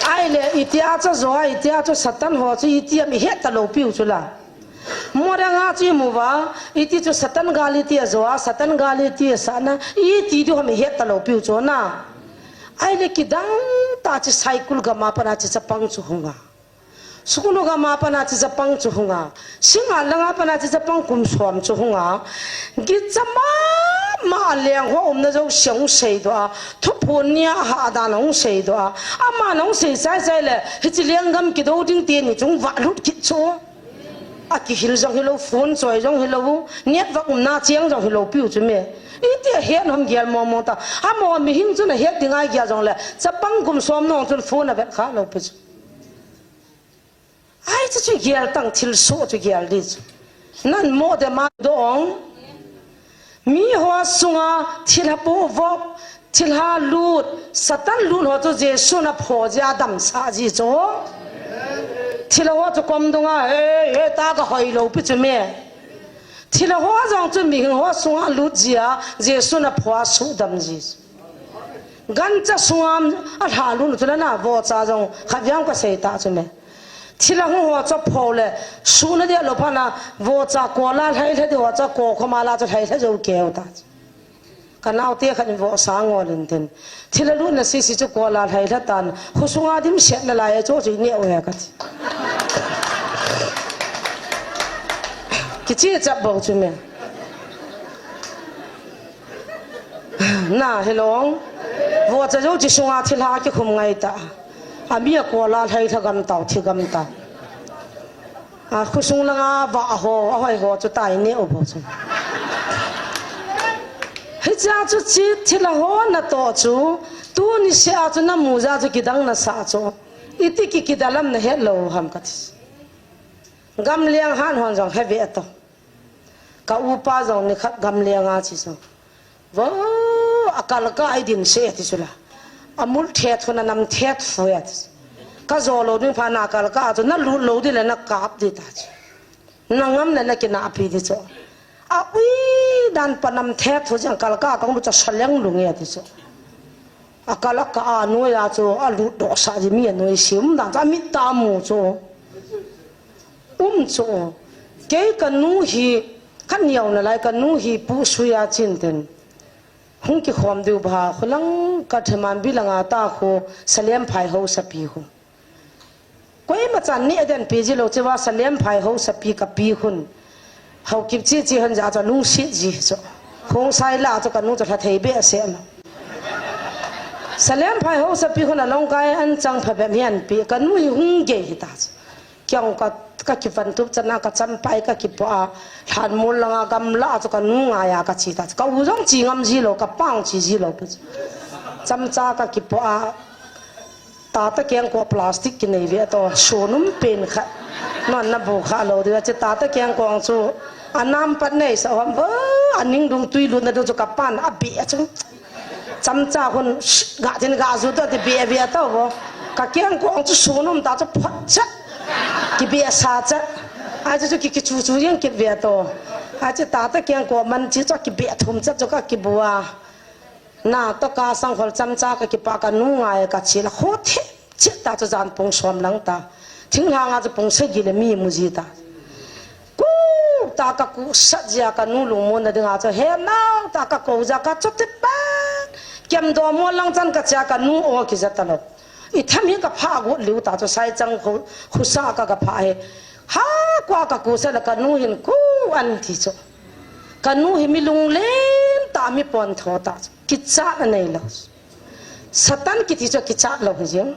Ai le, itia chu jo, itia chu Satan ho chu itia mi het ta lo piu chu la. Mo dang a chu mu va, iti chu Satan gal iti a jo a, Satan gal iti a sa na, iti di ho mi het ta lo piu chu na. Ai le kidang ta chi cycle gam a pana chi chapang chu hunga. Sukunu gam a pana chi chapang chu hunga. Singa langa pana chi chapang kum som chu hunga. Gicha mama a leng ho umna jo siang sei do a. Thuphun nia ha dan hung sei do a. Ama nung sei sai sai le. Hichi leng gam kido ding ti ni chung va lut kit chu. A kihil jong hilou, phone choi jong hilou, network umna chiang jong hilou piu chu me. Iti a het hom gel mo mo ta. Amo mi hin chu na het ding ai gel jong le. Chapang kum som nong chun phone a vet kha lo pi chu. Ai chu chu gel tang thil so chu gel di chu. Nan mo de ma dong. Mi ho sunga thilha pu vop, thilha lut, Satan lut ho chu Jesu na pho jia damsa ji chu. Thilha ho chu kom dunga, he, he, ta ka hoi lo pi chu me. Thilha ho jong chu mihing ho sunga lut jia, Jesu na pho a su dam ji chu. Gancha sunga a lha lut chu la na, vocha jong, khat viang ka sei ta chu me. Thilha ho chu pho le, su na dia lo pha na, vocha ko la lhai lha di ho cha ko khoma la chu lhai lha jo keu ta chu. Ka naute khat in vohsa ngol in tin. Thilha lutna sisi chu ko la lhai lha tan. Khusunga dim siat na lai a chu chu i neh u he ka ti. Kichi chap bou chu me. Na, hello. Vohcha jo chi sunga thilha kikhum ngai ta. A mi a ko la lhai lha gam tau, thi gam ta. A, khosung langa vah ho, a hoi ho chu tai neh u bou chu. Hichea chu chi thilha ho na toh chu, tuni seh a chu na mu ja chu kidang na sa chu. Iti ki kidalam na het lou ham ka ti. Gamleng han hon jong he ve to. Ka upa jong ni khat gamleng a chi chu. Vo, a kal ka ai din se ti chu la. A mul thet khu na nam thet fu ya ti chu. Ka jo lo ding pha na kal ka chu na lut lo di le na kap di ta chu. Na ngam le na kina pi di chu. A ui dan pa nam thet fu jang kal ka ka mu cha saleng lu nge ti chu. A kal a ka a noi a chu a lut doh sa di mi a noi si um dan cha mit ta mu chu. Um chu. Kei ka nu hi, ka niau na lai ka nu hi pu suya chin ten. Hung kikhom diu ba, khulang ka Themanbi langa ta khu, Salemphai hausapi khu. Koima chan ni aden pi ji lou, cheva Salemphai hausapi kapi khun. Haokip chi chi han ja chu lungsit ji chu. Khongsai la chu kanu chu lha thei be ase ma. Salemphai hausapi khun along kai an chang pha bep hi an pi, kanu hi hung gei hi ta chu. Kiang ka, ka kivan tup chana ka champai ka kipo a, lhan mol langa gamla chu kanu ngai a ka chi ta chu. Ka u jong chi ngam ji lou, ka pang chi ji lou pi chu. Chamcha ka kipo a, tata kengkoh plastic kinei ve to, sonum pen kha. Non na bu kha lou diu, che tata kengkoh chu, anam pat nei sa hom vo, aning dung tui lut na dung chu ka pan, a be chu. Chamcha hun, shh, ga tin ga ju to ti be ve to vo. Ka kengkoh chu sonum ta chu phot cha. Ki be sa cha. Ai chu chu ki, ki chu chu yang ki ve to. Ai chu tata kengkoh man chi chu ki be thum cha chu ka ki bua. Na to ka sang hol chamcha ka kipa ka nu ngai ka chi la kho the. Chi ta chu jan pung som lang ta. Thinglhang a chu pung sagi le mi mu ji ta. Ku ta ka ku sat jia ka nu lungmon na dinga chu he nau ta ka ko ja ka chu ti pa. Kem do mo lang chan ka cha ka nu o ki ja ta lo. I tham hi ka pha gu liu ta chu sai chang khu, khu sa ka ka pha he. Ha kwa ka ku sa la ka nu hin ku an ti chu. Ka nu hi mi lunglen ta mi pon tho ta chu. Kichat a nei lo. Satan kiti chu kichat lou hi jing.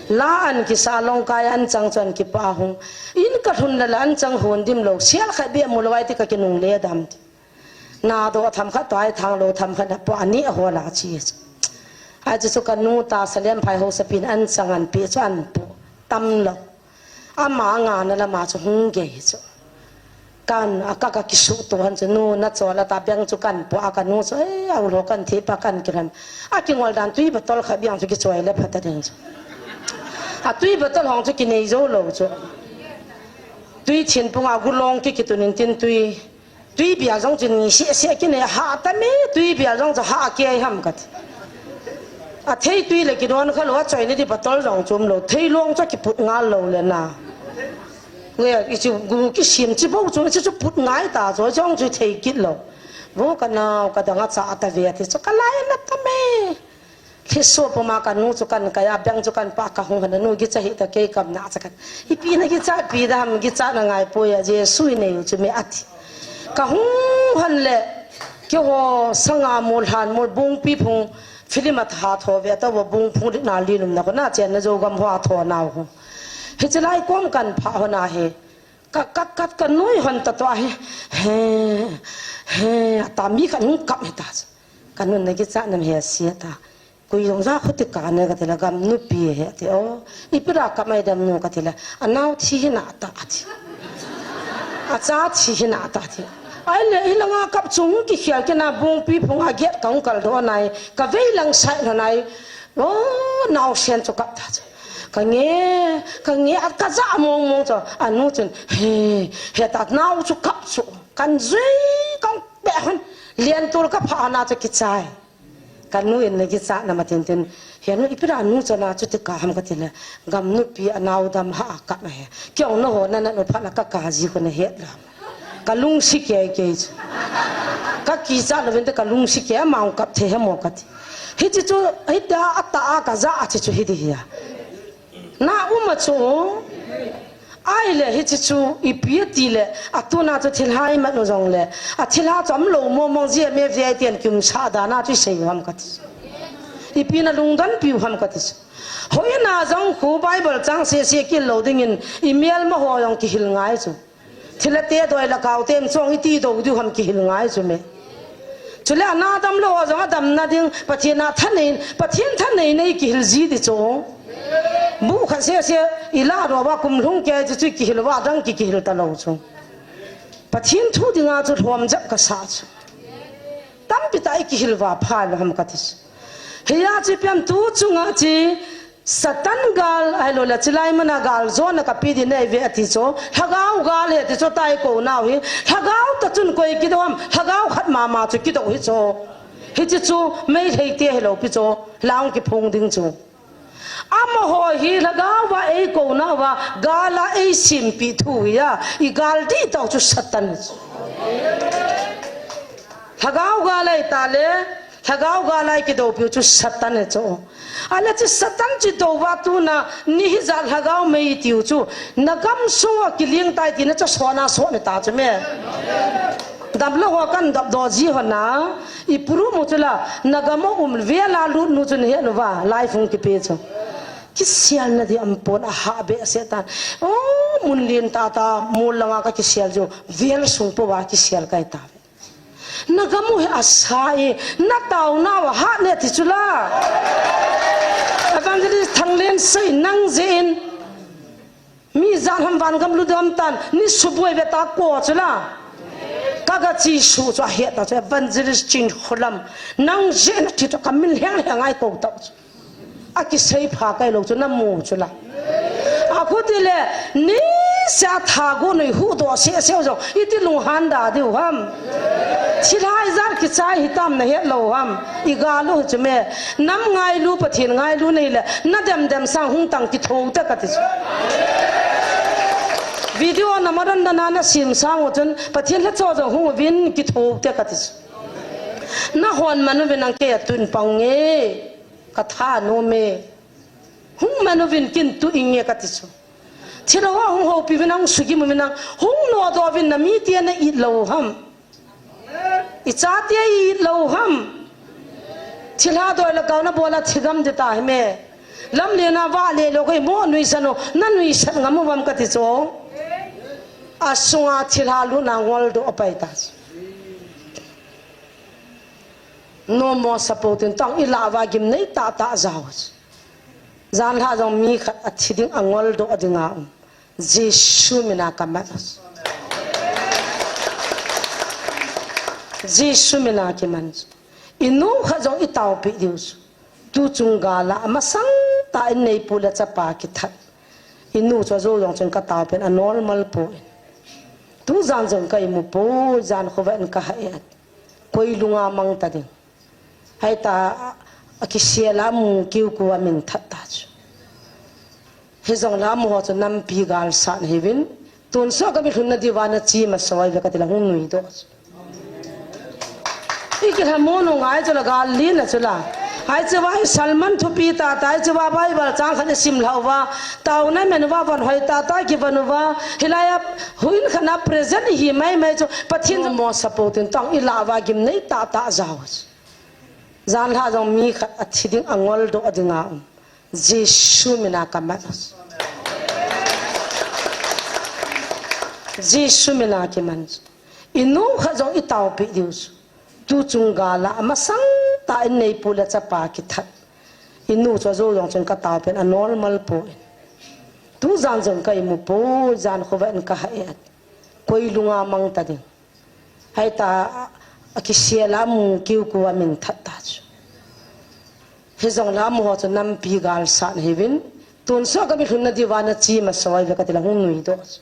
La an kisa long kai an chang chu an kipa hung. In ka lhun la la an chang hon dim lou. Sial khat bia mu lou ai ti ka kinung le dam ti. Na do tham khat tai thang lou tham khat na po ani a ho la chi. Ai chu chu ka nu ta Salemphai hausapi in an chang an pi chu an po. Tam lou. Ama nga na lama chu hung gei chu. Kan, a ka, ka kisu to han chu nu na cho la ta beng chu kan po a ka nu chu, eh, a u lo kan thi pa kan kiran. A kingol dan tui bottle kha biang chu kichoi le phata ding chu. A tui bottle hong chu kinei jo lo chu. Tui thin pung a gu long ki kitun in tin tui. Tui bia jong chu ni se se kinei ha ta mi tui bia jong chu ha ke ham ka ti. A thei tui le kidon kha lo a choi ni di bottle jong chum lo. Thei long chu kiput ngal lo le na. Nge, i chu gu kisim chi bo chu, chi chu put ngai ta chu, chong chu thei kit lo. Vo ka nau, ka dang a cha ta ve ti chu, ka lai na ta me. Thli so po ma ka nu chu kan kai a, beng chu kan pa ka hung han nu gicha hi ta kei kam na cha kan. Ipi na gicha pi da ham gicha na ngai poi a, Jesu i nei u chu me ati. Ka hung han le, keiho sanga mol han mol bungpi phung, film a tha tho ve ta vo bung phung ri na li num na ko na chen na jo gam ho a tho nau ho. Hichi lai kom kan pha ho na he. Ka, ka, ka, ka nui hon ta to a he. He, he, a ta mi ka nung kap he ta. Ka nun na ki cha nam he sia ta. Kui jong ja khuti ka ne ka ti la gam nu pi he ti o. Ipi ra kap mai dam nu ka ti la. A nau thi hi na ta ti. A cha thi hi na ta ti. Ai le hi la nga kap chung ki khia ki na bung pi phung a giat ka ung kal do nai. Ka vei lang sai na nai. O, nau sen chu kap ta chu. Ka nge, ka nge, a ka ja mong mong chu. A nu chun, he, he ta nau chu kap chu. Kan zui, kan pe han. Lian tul ka pha na chu ki chai. Ka nu in na ki cha na ma tin tin. He nu ipi ra nu chu na chu ti ka ham ka ti le. Gam nu pi a nau dam ha a kap na he. Kiong na ho na na nu pha na ka ka ji ko na he la. Ka lungsi kei kei chu. Ka kicha lovin te ka lungsi kei, amau kap thei he mo ka ti. Hichi chu, hita a ta a ka ja a chi chu hiti hi a. Na um a chu. Ai le hichi chu, ipi a ti le, a tu na chu thil hai mat nu jong le. A thil ha chu am lo mo mong ji a me vi ai tian ki um sa da na chu sei ham ka ti. Ipi na lungdon piu ham ka ti chu. Hoi na jong khu Bible chang se se ki lo ding in, i mel ma ho jong ki hil ngai chu. Thilha te doi la kau tem chong i ti do diu ham ki hil ngai chu me. Chule a na dam lo jong a dam na ding Pathian a thanei, Pathian thanei nei ki hil ji di chu. Bu kha se se i la ro ba kum lhung ke chu chu ki hil wa dang ki ki hil ta lo chu. Pathian thu dinga chu lhom jak ka sa chu. Tampi ta i ki hil wa pha lo ham ka ti chu. Hiya chi pian tu chunga chi Satan gal, ahilou le, chilai mana gal, jona ka pi di nei ve ati chu, lhagao gal he ti chu tai ko nau hi, lhagao ta chun koi kidom, lhagao khat mama chu kido hi chu. Hichi chu, Meitei te hilou pi chu, lang kiphung ding chu. Amaho hi lhagao va ei ko nau va, gal a ei simpi thu hi a, i gal di tau chu Satan hi chu. Lhagao gal ei ta le, Lhagao gal a kidoupiu chu Satan ahi chu. Ahile chu Satan chu dou uva tuna, ni hijat lhagao mei tiu chu, na gam sunga kiling tai tina chu sona sona ta chu me. Damlou ho kan dap doh ji hon a, i puru mu chu la, na gam a um vela lut nu chu nahet uva, live hung kipe chu. Kisialna di aum pon, aha behseh tan. O, mun lien tah tah, mol langa ka kisial chu, vel sung pouva kisial kahi ta. Na gam u hi asa e, na taona u ahat ne ti chu la. Evangelist Thanglen sei nang jeh in. Mi jan ham van gam lut dam tan, ni suboi ve ta ko chu la. Ka ga chi su chu ahet ta chu Evangelist Chinkholam. Nang jeh in ti chu ka min lheng lheng a i kou ta chu. A kisei pha kahi lou chu na mu chu la. A khu ti le, ni sia tha gu nui hu do se se jong, iti lunghan da diu ham. Thilha ijat kichai hitam nahet lou ham. I gal u chu me, nam ngailu Pathen ngailu nei le, na dem dem sang hung tang kitho te ka ti chu. Video na madan da na na sim sang u chun, Pathen lhacha jong hung uvin kitho te ka ti chu. Na hon man uvin ang kei a tun pang nge. Ka tha nom e. Hung man uvin kin tu inge ka ti chu. Thilha ho a hung houpi uvin ang, hung sugim uvin ang, hung nodoh uvin, na mite na it lou ham. I chate i it lou ham. Thilha doi le kau na bol a thigam di ta hi me. Lamlen a vahle lou kei mo nuisat u, na nuisat ngam u ham ka ti chu. A sunga thilha lutna ngol doh a pai ta chu. Nomo sapo tin tong i lah uva gimnei tah tah jao. Janlhah jong mi khat athi ding angol doh ding a um. Jesu mina ka man. Jesu mina kiman. I nu khat jong i taopi diu chu. Tu chung gal a masang tah in neipu le chapa kithat. I nu chu ajo jong chun ka taopi in a normal poi. Tu jan jong ka imu poi, jan khovah in ka ha e. Koi lunga mang ta ding. Hei ta, a kisel a mu kiu ku a min that ta chu. Hijong le amu ho chu nampi gal sat hiuvin. Tun so ka mi lhun na diu va na chi ma soi ve ka ti la hung nui doh chu. I kilha mo nu ngai chu la gal li na chu la. Hei chu va hi sermon thupi tah tah, hei chu va Bible chang khat i sim lhau va. Taona i man uva, von hoi tah tah i kivon uva. Hilai a huin khat na present i hi mai mai chu. Pathen jong mo support in tong i lah uva gimnei tah tah jao chu. Janlhah jong mi khat athi ding angol doh ding a um. Jesu mina ka man. Jesu mina kiman. I nu khat jong i taopi diu chu. Tu chung gal a masang tah in neipu le chapa kithat. I nu chu ajo jong chun ka taopi in a normal poi. Tu jan jong ka imu poi, jan khovah in ka ha e. Koi lunga mang ta ding. Hei ta, a kisel a mu kiu ku a min that ta chu. Hijong le amu ho chu nampi gal sat hiuvin. Tun so ka mi lhun na diu va na chi ma soi ve ka ti la hung nui doh chu.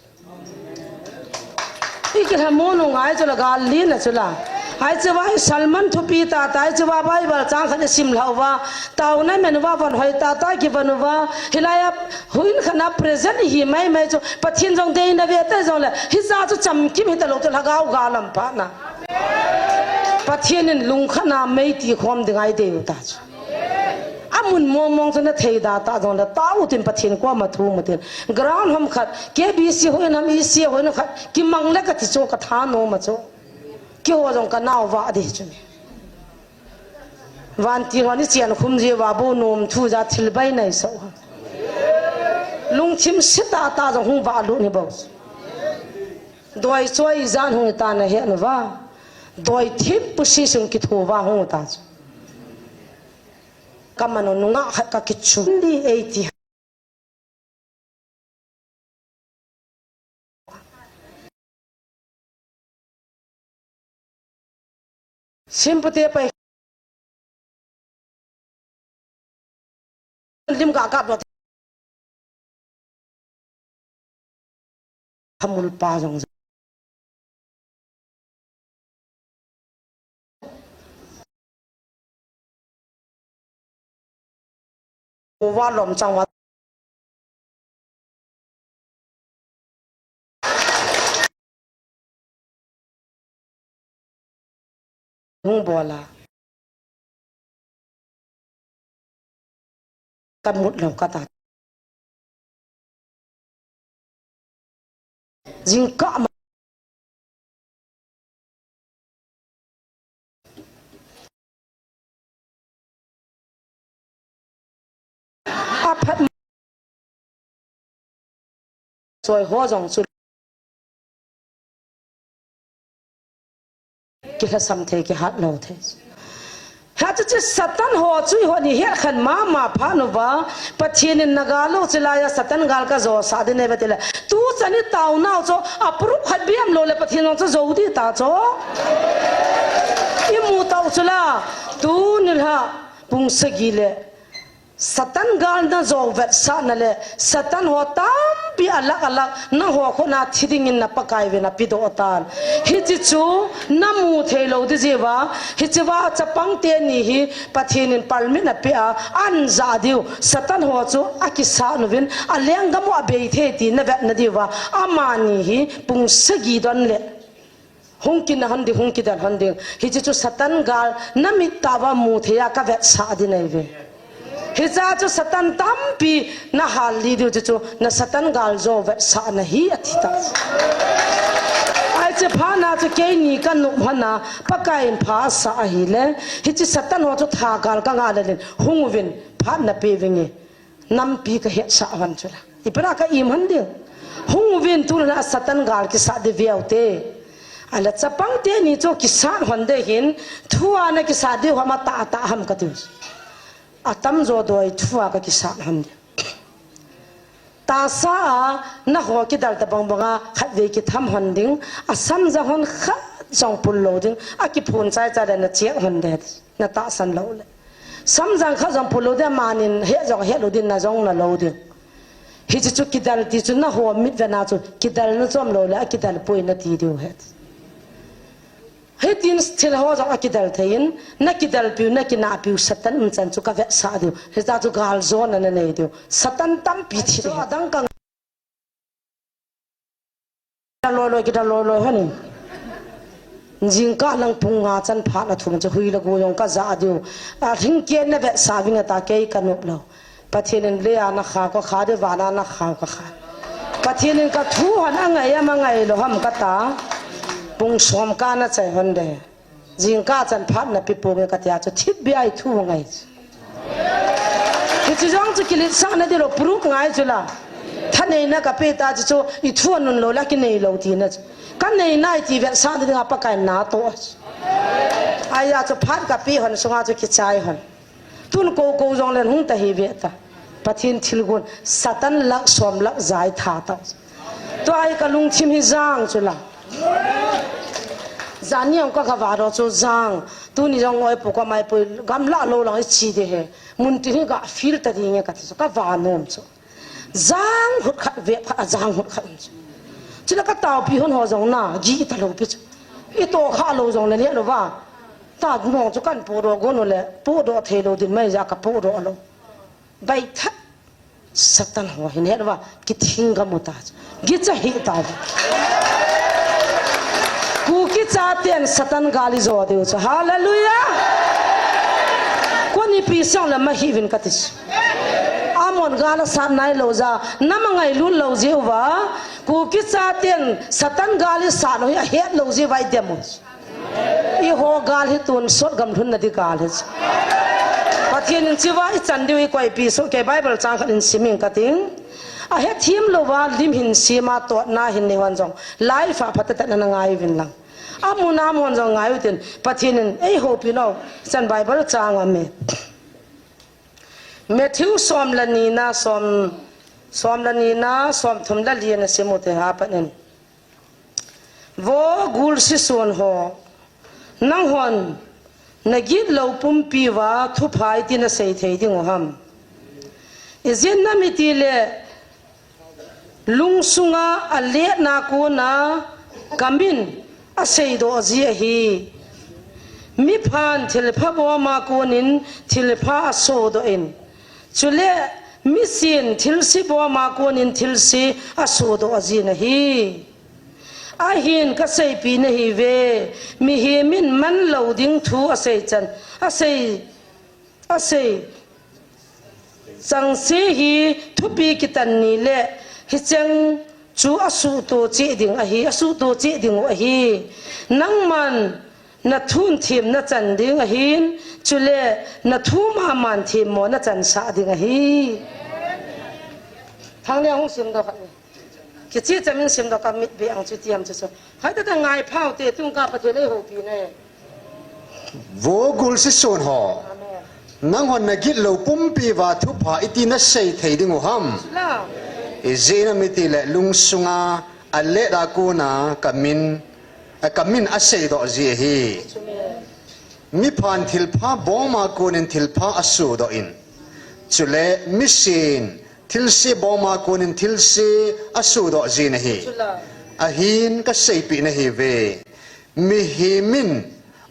I kilha mo nu ngai chu la gal li na chu la. Hei chu va hi sermon thupi tah tah, hei chu va Bible chang khat i sim lhau va. Taona i man uva, von hoi tah tah i kivon uva. Hilai a huin khat na present i hi mai mai chu. Pathen jong dei na ve te jong le. Hija chu chamkim hita lou te lhagao gal lam pha na. Pathen in lungkhat na mei ti khom ding a i dei u ta chu. Amun mong mong chu na thei da tah jong le tao tin Pathen koma thu mu tin. Ground hom khat, K B C hoi nam, E C hoi nam khat, kimang le ka ti chu ka tha nom a chu. Keiho jong ka nao va di chu ni. Vantil hon i chian khum ji uva bou nom thu ja thil bai nei so. Lungthim se tah tah jong hung va lut ni bou. Doi choi jan hung ta na he nu va. Doi thim pusi sung kitho va hung ta chu. Ka mano nunga khat ka kichu. Ndi ei ti. Simpute pai. Lim ga ga do. Hamul pa jong. Uva lom chang va. Hung bol a. ka mut lou ka ta. Jingkah ma a phat ma choi ho jong chu kilhasam thei, kihat lou thei. Hiche chu Satan ho chu eiho ni het khen mama phat uva, Pathen in na gal u chu laiya Satan gal ka jo sah ding ahi ve tile. Tu chan i taonau chu aprup khat bem lou le Pathen jong chu jo ding ta chu. I mu tau chu la, tuni lha pung sagi le Satan gal na jo vetsahna le, Satan ho tampi alak alak, nangho khut na thi dingin na Pakai vin apedoh tan. Hiche chu na mu thei lou ding jeh uva, hiche va chapang teni hi Pathen in permit apeh a, an ja diu, Satan ho chu akisat uvin, alenggam u abei thei ti na vetna diuva, amani hi pung sagi don le. Hung kinah hon ding, hung kidel hon ding. Hiche chu Satan gal na mit tah uva mu thei a ka vetsah ding ahi ve. Hiche chu Satan tampi na hal lih diu chu chu na Satan gal jo vetsahna hi ati ta. Ahi che phat na chu keini ka nop hon a Pakai in pha asah ahile. Hiche Satan ho chu tha gal ka ngah le lin hung uvin phat na pe vinge. Nampi ka hetsah hon chu la. Ipi na ka im hon ding. Hung uvin tu la Satan gal kisat ding veu te. Ala chapang teni chu kisat hon ding hin thua na kisat ding ham atah atah ham ka tiu. Atam jo doi thua ka kisat hon ding. Tahsa a na ho kidel ta bang bang a khatvei kitham hon ding. Asam jang hon khat jong pul lou ding. Akiphun chai chai le na chek hon ding. Na tahsan lou le. Samjang khat jong pul lou ding, amanin het jong het lou ding, na jong na lou ding. Hiche chu kidel ti chu na ho mit vena chu kidel na chom lou le, akidel poi na ti diu het. Hitin thil ho jong akidel thei in, na kidel piu, na kinah piu, Satan umchan chu ka vetsah diu. Hiche chu gal jona na nei diu. Satan tampi thi ding. Adang ka Loi loi kidel loi loi hon in. Jingkah lang pung nga chan phat na thum chu hui le go jong ka ja diu. A hing ke na vetsah ving ata kei ka nop lou. Pathen in le a na kha ka kha de vana na kha ka kha. Pathen in ka thu hon angai am angai lou ham ka ta. Pung som ka na chai hon de. Jingkah chan phat na pi pung e ka tia chu thip bia i thu ngai. Hiche jong chu kiletsahna ding lou, proof ngai chu la. Thaneina ka pe ta chu chu i thu anun lou la kinei lou tina chu. Ka nei nai ti vetsah ding a Pakai na to. Ahi a chu phat ka pe hon sunga chu kichai hon. Tun ko ko jong len hung ta hi ve ta. Pathen thilgon Satan lakh som lakh ja i tha ta. Tua hi ka lungthim hi jang chu la. Jan ni ong ka ka va ro chu jang. Tuni jong ngoi pu ka mai pu gamla lou lang i chi de he. Mun ti hi ka feel ta ding e ka ti chu ka va nom chu. Jang hut khat ve khat a jang hut khat um chu. Chu la ka tao pi hon ho jong na gi ta lou pi chu. I to kha lou jong le ni lou va. Ta gu mong chu kan pu ro go no le pu ro thei lou din mai ja ka pu ro lou. Bai that. Satan ho hin het va, kithing ka mu ta. Gicha hi ta. Kuki chaten Satan gal i jo diu chu. Hallelujah. Ko ni pi song la ma hi vin ka ti chu. Amon gal a sat nai lou ja, na ma ngailut lou jeh uva. Kuki chaten Satan gal i sat lou hi ahet lou jeh uva i dem u. I ho gal hi tun sot gam lhun na di gal hi. Pathen in chiva i chan diu i koi pi so ke Bible chang khat in siming ka ting. A het thim lou va lim hin sima tot na hin nei hon jong. Life a phat ta na ngai vin lang. A mu na mu hon jong ngai u tin. Pathen in ei ho pi no. Chan Bible chang a me. Matthew som la ni na som, som la ni na som thum la li na simu te ha pa nen. Vo gul sison ho, nanghon na gitlou pumpi uva thupha iti na sei thei ding u ham? Ijeh inem itile lungsunga aletna kona kamin aseidoh ji ahi. Miphan thilpha boma konin thilpha asodoh in, chule misin thilse boma konin thilse asodoh jin ahi. Ahin kaseipeh nahiuve, mihemin manlou ding thu asei chan, asei, asei, Changse hi thupi kitan ni le hicheng chu asuhto cheh ding ahi, asuhto cheh ding u ahi. Nangman nathun them nachan ding ahin, chule nathu maman themmo nachansah ding ahi. Thang le hung sim doh khat ni. Kichi chamin sim doh ka mit be ang chu tiam chu chu. Hai ta ta ngai phau te tung ka Pathen ei houpi ne. Vo gul sison ho. Amen. Nanghon nagit lou pumpi va thupha iti nasei thei ding u ham. Sula. Ijeh inem itile lungsunga alet a kona kamin, a kamin asei doh ji ahi. Sula. Miphan thilpha boma konin thilpha asuhdoh in. Chule misin thilse boma konin thilse asuhdoh jin ahi. Chula. Ahin kaseipeh nahiuve. Mihemin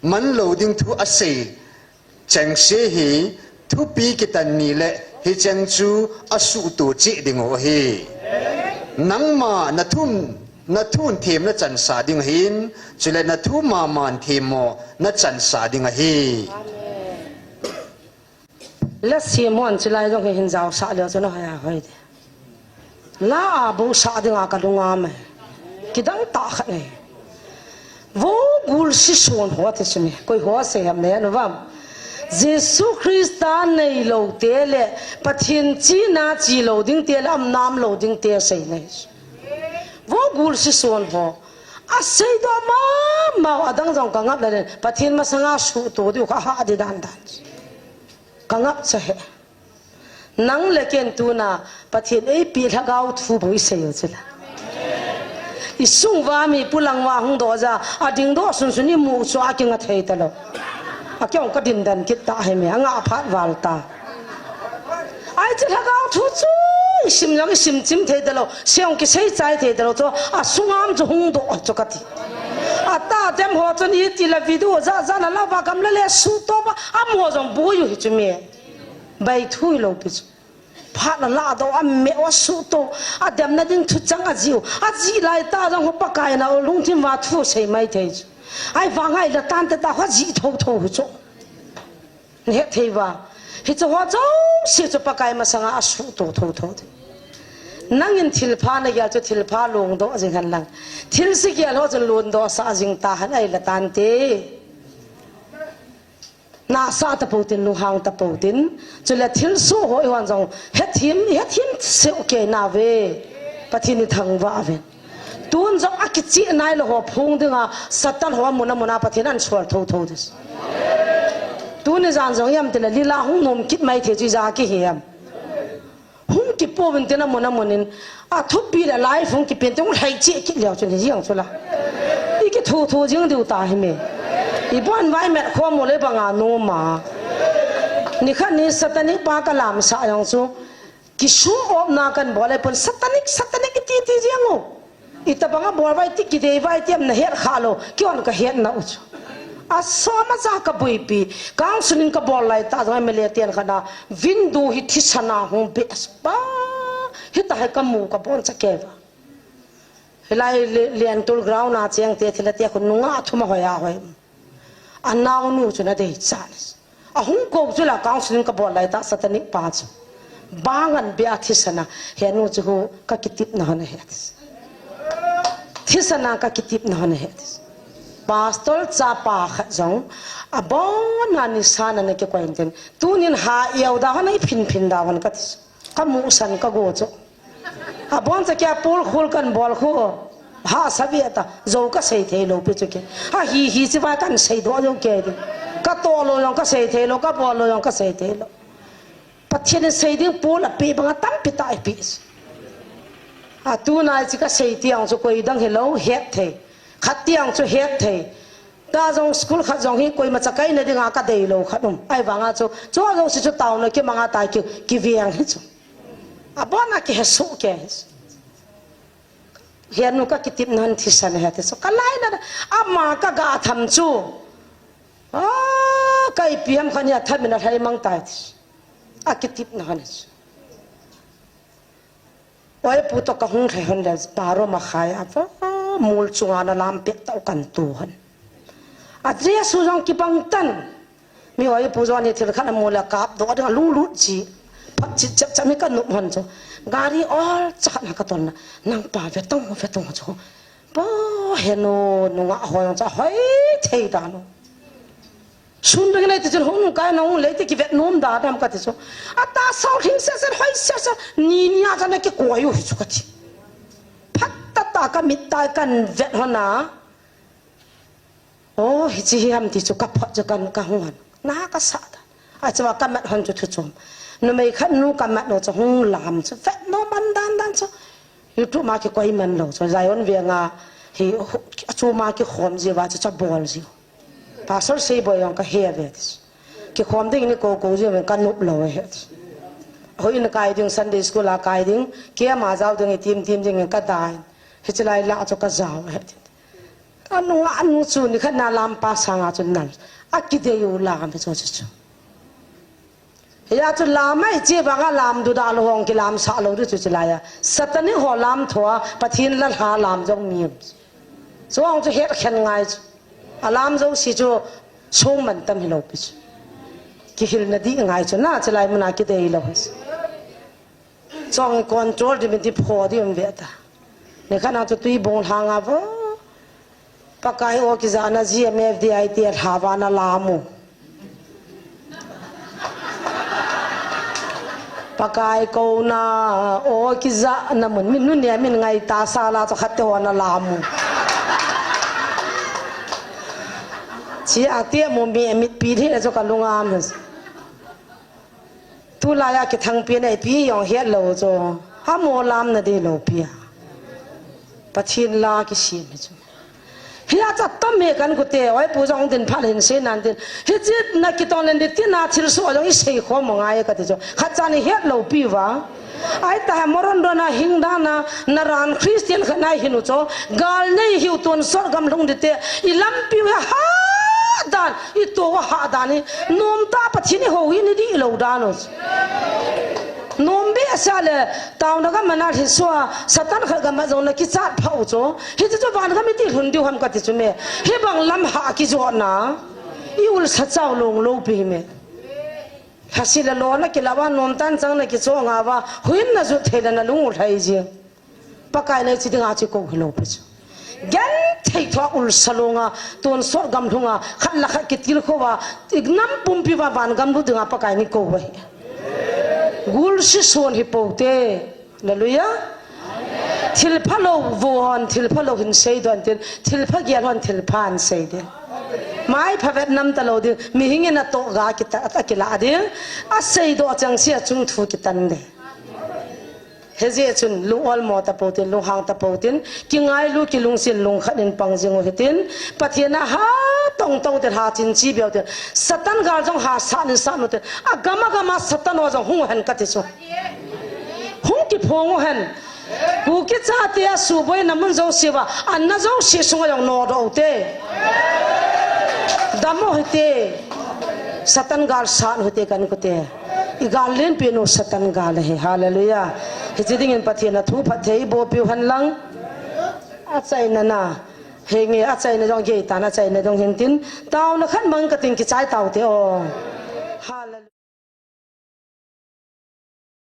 manlou ding thu asei chengse hi thupi kitan ni le hicheng chu asuhto cheh ding u ahi. Nangma nathun, nathun them nachansah ding ahin, chule nathu maman themmo nachansah ding ahi. Amen. La Simon chilai jong hi hin jaosah leu chu nahoi a hoi de. La a bosah dinga kalung ame. Kidang tah khat nei. Vo gul sison ho ti chu ni. Koi ho sei ham nei anu vam. Jesu Christa neilou te le Pathen china chilou ding te le amnam lou ding te sei nei. Vo gul sison ho. Asei doh mama u adang jong kangap le Pathen masanga suhto diu kha ha di dan dan. Kangap cha he. Nang le ken tuna Pathen eipeh lhagao thu bou isei u chula. Isung uva mi pulang uva hung doh ja, ading doh sunsun imu chu akinga thei talou. Akiong kadin dan kit ta hi me, anga phat val ta. Ai chu lhagao thu chu isim jong isim chim thei talou, seong kisei chai thei talou chu, asunga um chu hung doh chu kati. Ata dem ho chun iti la video ja ja na la va gam la le suhto va, amo jong boi u hi chu me. Bai thui lou pi chu. Phat la la doh a me wa suhto. Ademna ding thuchang ajiu. Aji lai ta jong ho Pakai na lungthim uva thu sei mai thei chu. Ai vang ai la tan te ta ho ji tho tho hu chu. Nahet thei uva. Hichu ho jouse chu Pakai masanga asuhto tho tho te. Nangin thilpha nagel chu thilpha lungdoh jing hen lang. Thilse gel ho chun lungdoh sah jing ta hen ai la tan te. Nasa tapou tin, lunghang tapou tin, chule thilsoh ho ihon jong, hethem, hethem seh u kei nauve, Pathen ithangvah uvin. Tun jong akicheh nailou ho phung dinga, Satan ho amun amun a Pathen ahin sol tho tho ding. Tuni jan jong iam tile, lila hung nom kit mai thei chu ija kihi ham. Hung kipouvin tin amun amun in. Athupi le live hung kipen tin hung lhai cheh kit leu chun hi jeng chu la. I kithu thu jing diu ta hi me. I bon vai met khom u le banga nom a. Nikhat ni Satanic pa kalamsah jong chu. Ki show off na kan bol le pon Satanic, Satanic iti ti jeng u. Itabanga bol vai ti kidei vai ti am nahet kha lou, kihon kahet nau chu. Asom a ja kaboipi, counseling kabol lai ta jong M L A ten khat na, window hi thisan a hung be as pa, hita hi kamu kabon cha kei va. Hilai le, Liantul ground a cheng te thila te khu nunga thum a hoi a hoi. Anaonu chu nadei chan. Ahung kou chu la counseling kabol lai ta Satanic pa chu. Bang an be a thisan a, henu chu hu kakitepna hon ahi ati. Thisan a kakitepna hon ahi ati. Pastor chapa khat jong, abon a nisa na na kikoi in tin. Tunin ha iau da hon a iphin phin da hon kati. Kamusan kago chu. Abon cha kia pol khul kan bol khu. Hahsa ve ta, jou kasei thei lou pi chu ke. Ahi hi chi vai kan sei doh jou ke di. Katoh lou jong kasei thei lou, kabol lou jong kasei thei lou. Pathen in sei ding pol apeh banga tampi tah ipeh. Atunai chi kasei tiang chu koi dang hilou, het thei. Khat tiang chu het thei. Ta jong school khat jong hi koima chakaina dinga kadei lou khat um. Ahivanga chu, chu jong si chu taona kimanga tai ki, kiveng hi chu. Abon a kihesoh ke. Henu kakitepna hon thisan ahi ati chu. Kalaina, ama kaga tham chu. Ah, ka ipi ham khat nia tham in alhai mang tai ti. Akitepna hon chu. Oi pu toh kahung lhai hon le baro makhai a va mol chunga nalam pet tau kan tu hon. Adress u jong kibang tan. Mi oi pu jong ni thil khat amu le kap doh ding alunglut chi. Chip chap chap mi ka nup hon chu. Gari ol chat na ka ton na. Nang pa ve tong ve tong chu. Pa he nu nunga hoi chu hoi thei da nu. Sun dang nei ti chun hung kai na hung lei ti ki vet nom da dam ka ti chu. Ata sau hing se se hoi se se ni ni a cha na ki koi u hi chu ka ti. Phat ta ta ka mit tai kan vet hon na. Oh, hichi hi ham ti chu ka phot chu kan ka hung han. Na ka sa ta. A chama ka mat hon chu thu chom. Numei khat nu ka mat lo chu hung lam chu. Vet nom man dan dan chu. YouTube ma ki koi man lo chu. Zion ve nga hi chu ma ki khom ji va chu cha bol ji. Pastor sei boi yong ka he ve ti chu. Ki khom ding ni ko ko ji ve ka nup lo he ti chu. Hoi in kai ding Sunday school a kai ding. Ke ma jao ding tim tim ding ka dai. Hichi lai la chu ka jao he ti. Ka nunga nu chu ni khat na lam pa sanga chu nal. A kidei u lam chu chu chu. Hia chu lam ai chi vanga lam du da lo hong ki lam sa lo du chu chu lai a. Satanic ho lam thoa Pathin la hla lam jong mi. Chuang chu het khen ngai chu. A lam jo si chu sung man tam hi lo pi chu. Ki hil na di ngai chu na chu lai muna kidei lo hi. Chong control di min ti pho di um ve ta. Ni khat na chu tui bong hang a vo. Pakai o ki za na G M F D I T a hla va na la mu. Pakai ko na o ki za na mun min nun ne min ngai ta sa la chu khat te ho na la mu. Chi a te mu mi mit pi the chu ka lunga mu. Tulai a kithang pi nei pi yong het lo chu. Amo lam na di lo pi a. Pathin la ki sim hi chu. Hia cha tam he kan kute, oi pu jong din phat hin se nan din. Hichi na kitong len di ti na thil su jong i sei khom ngai ka ti chu. Khat cha ni het lo pi va. Ai ta ha moron do na hing da na, na ran Christian khat nai hin u chu. Gal nei hiu tun sot gam lhung di te. I lampi u ha dan. I to wa ha dan ni, nom ta Pathin i ho hi ni di lo dan u. Nom be sa le, tauna ka mana hi sua, Satan khat ka ma jong na ki chat pha u chu. Hi chu chu van ka mi ti hlun diu ham ka ti chu me. Hi bang lam ha ki jo na. I ul sa chau long lo pi me. Hasi le lo na ki la wa nom tan chang na ki cho nga wa. Huin na ju thei le na lung u hlai ji. Pakai nei chi dinga chi ko hi lo pi chu. Gen thei thua ul sa lo nga, tun sot gam lhunga, khat la khat ki til kho wa, ik nam pumpi wa van gam lu dinga Pakai ni ko wa hi. Gul si son hi po te. Hallelujah. Thil pha lo vo hon, thil pha lo hin sei don tin, thil pha gel hon, thil pha an sei din. Mai pha vet nam ta lo din, mi hing in a to ga ki ta, a ki la din. A sei do chang si a chung thu ki tan de. Hijeh chun lung olmo ta po tin, lung hang ta po tin, ki ngai lu ki lungsin lung khat in pang jing u hitin, Pathian a ha tong tong tin ha chin chi beu tin, Satan gal jong ha sa nin sa nu tin, a gam a gam a Satan ho jong hung hen ka ti chu. Hung ki phong u hen. Kuki chate a suboi na mun jong siva, an na jong si sung a jong no do te. Dam u hite. Satan gal sa nu hite kan kute. I gal len pi nu Satan gal hi. Hallelujah. Hichi dingin Pathian a thu phat thei bo piu han lang. A chaina na. Henge a chaina jong gei tan a chaina jong hin tin. Tauna khan mang ka tin ki chai tau te o. Hallelujah.